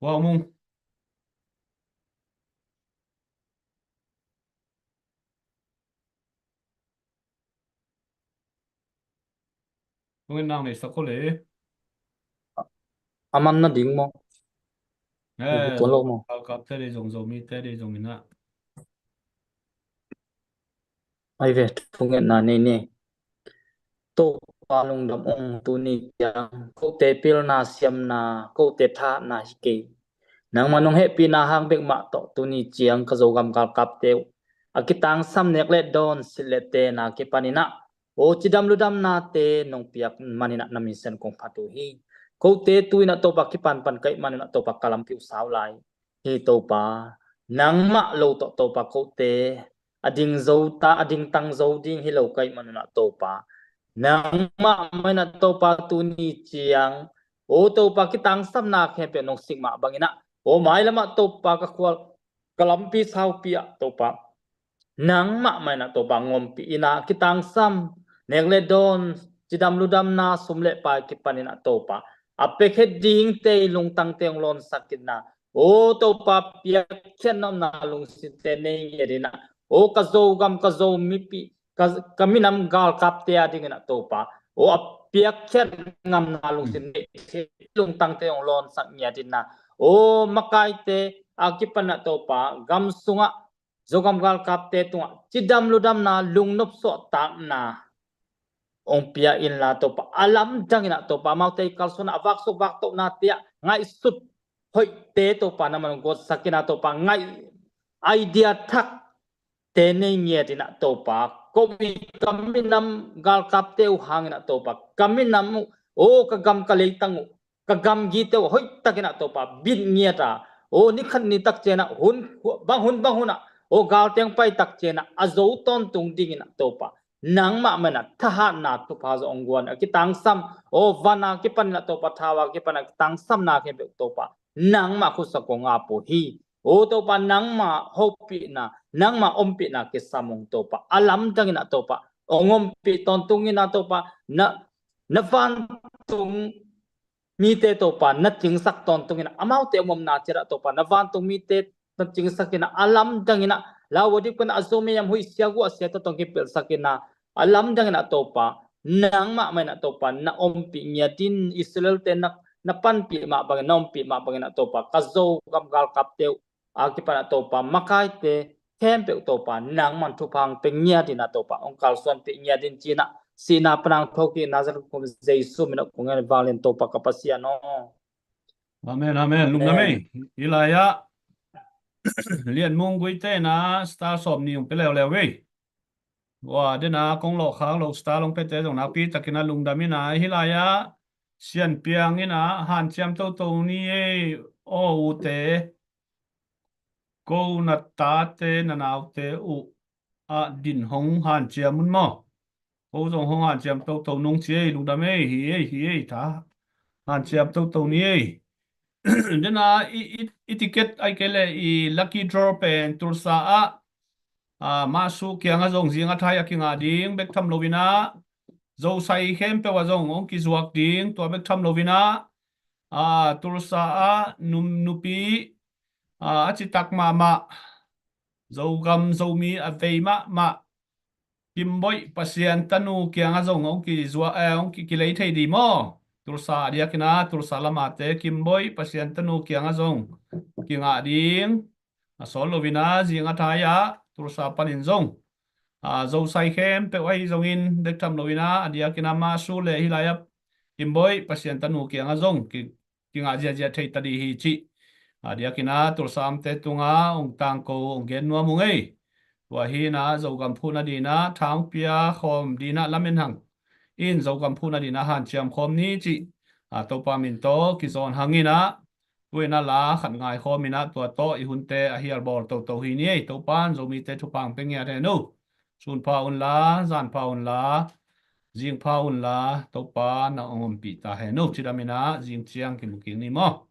Pu Hau Mung. Tung in nang nei sak ko le. A man na ding maw? Eh, tuan lo maw? Galkapte ding zong, Zomite ding zong in ah. Ai ve, thungetna nei ni. Topa lungdam ung, tuni ciang kote pilna siamna, kote thahatna hi kei. Nangmah nong hehpihna hang bek mah tawh tuni ciang ka Zogam galkapte uh a kitangsam nek le dawn silh le tena kipanin ah aw cidam ludamnate nong piak manin ah na min siangtho kong phat uh hi. Kote tu in ah Topa kipan pan ka hih manin ah Topa ka lampi uh sau lai hi Topa. Nangmah lo tawh Topa kote a ding zo ta, a dingtang zo ding hi lo ka hih manin ah Topa, nangmah mah in ah Topa tuni ciang aw Topa kitangsamna khempeuh nong sik mah bangin ah aw mailam ah Topa ka khual ka lampi saupi ah Topa nangmah mah in ah Topa ngompi in ah kitangsam nek le dawn cidam ludamna sum le pai kipanin ah Topa a piakhia dingte i lungtangte hong lawnsak in ah aw Topa piakkhiat nopna lungsimte nei ngiat in ah aw ka Zogam ka Zomipi ka, ka minam galkapte a dingin ah Topa aw a piakkhiat ngamna lungsim nei thei lungtangte hong lawnsak ngiat in ah aw makaite a kipan ah Topa gam sungah Zogam galkapte tungah cidam ludamna lungnop suahtakna hong pia inla Topa a lamdang in ah Topa amaute i kalsuan ah a vaksuk vaktohna te ah ngaihsut hoihte Topa nangmah in hong guansak in ah Topa ngaih idea thakte nei ngiat in ah Topa ko i ka minam galkapte uh hangin ah Topa ka minam uh aw ka gam ka leitang uh ka gamgite uh hoihtakin ah Topa bit ngiat a aw ni khat ni tak ciang ah hun bang hun bang hun ah aw galteng pai tak ciang ah a zo tawntung dingin ah Topa nangmah mah in ah thahatna thupha zong hong guan a kitangsam aw van a kipan in ah Topa thau a kipan a kitangsamna khempeuh Topa nangmah khutsa kong ap uh hi. O Topa, nangmah hopihna, nangmah ompihna kisam ung Topa. A lamdang in ah Topa hong ompih tawntung in ah Topa, na, na vantung mite Topa na cingsak tawntung in ah, amaute omomna ciat ah Topa na vantung mite na cingsak in ah, a lamdang in ah lau a dik pan a Zomi a huih sia guah sia tawh tawng kipelhsak in ah, a lamdang in ah Topa nangmah mah in ah Topa na ompih ngiat in, Israel-te na, na panpih mah bangin, na ompih mah bangin ah Topa ka Zogam galkapte uh a kipan ah Topa makaite khempeuh Topa nangman thupha hong pia ngiat in ah Topa hong kalsuanpih ngiat in ci-in ah, sihna pan a hong thokik Nazareth kum Jesu min ah kong ngen, vanglian Topa ka Pasian aw. Amen, amen. Lungdam ei. Amen. Hih lai-ah Lian Mung Guite in ah star sawm nih hong pia leuleu ei. Tua den ah kong lawhkhak lo star hong piate zong nakpi takin ah lungdam in ah, hih lai-ah Sian Piang in ah hanciam toto ni ei, aw ute, ko na tate na naute uh a din hong hanciam un maw. Ko zong hong hanciam toto nung ci ei, lungdam ei, hi ei, hi ei, ta hanciam toto ni ei. Den ah i, i, i ticket ahih kei leh i lucky draw pen Tulsa ah, ah, Masu kiangah zong zing a thai a kingah ding bek tham lo in ah, Zosai khempeuh ah zong hong kizuak ding, tua bek tham lo in ah, ah, Tulsa ah num, nupi, ah, a citak mahmah, Zogam Zomi a vei mahmah Kimboih Pasian tanu kiangah zong hong kizua, eh, hong ki, kilei thei ding maw. Tulsa a diakin ah, Tulsa lamate Kimboih Pasian tanu kiangah zong kingah ding. A sawl lo in ah zing a thai ah Tulsa panin zong, ah, Zosai khempeuh ahi zongin bek tham lo in ah, a diakin ah Masu le hih lai-ah Kimboih Pasian tanu kiangah zong ki, kingah ziahziah thei ta ding hi cih a diakin ah Tulsa amte tungah hong tangko, hong gen nuam ung ei. Tua hi in ah Zogam phuhna ding in ah tha hong pia khawm ding in ah lamen hang in, Zogam phuhna ding in ah hanciam khawm ni cih, ah, Topa min tawh kizawn hang in ah, tu in ah la khat ngai khawm in ah tua tawh i hunte a hial bawl toto hi ni ei. Topa in Zomite thupha hong pia ngiat hen uh. Sun pha un la, zan pha un la, zing pha un la, Topa na hong ompih ta hen uh. Cidam in ah zing ciang kimu kik ni maw.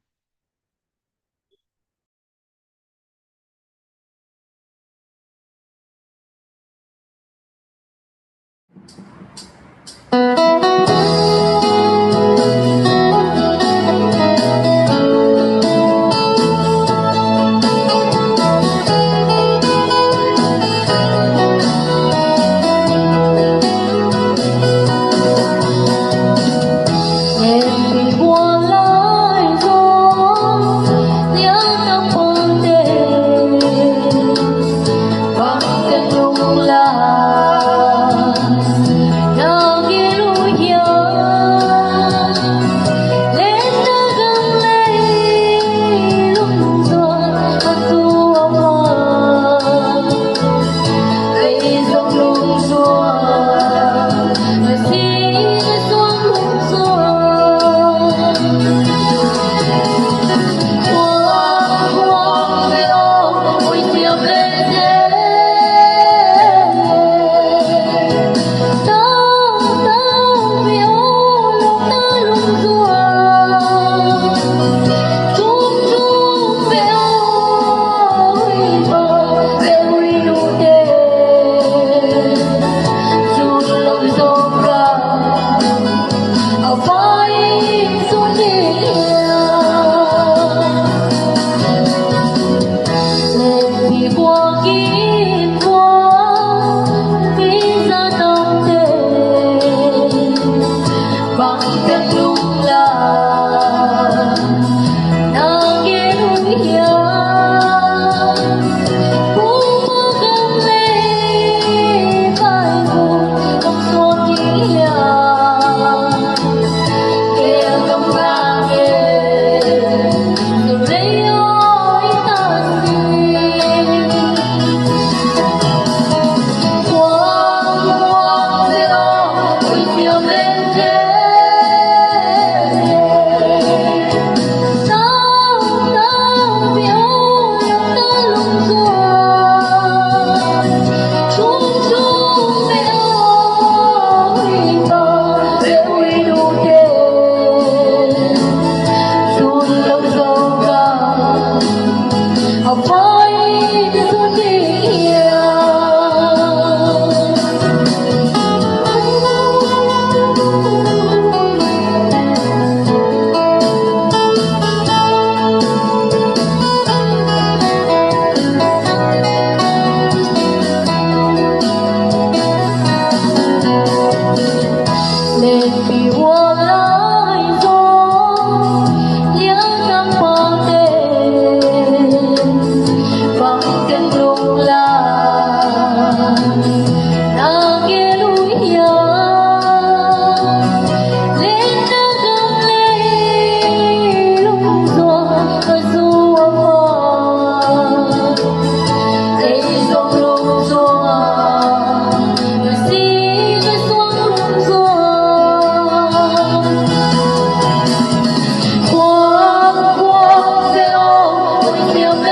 Siau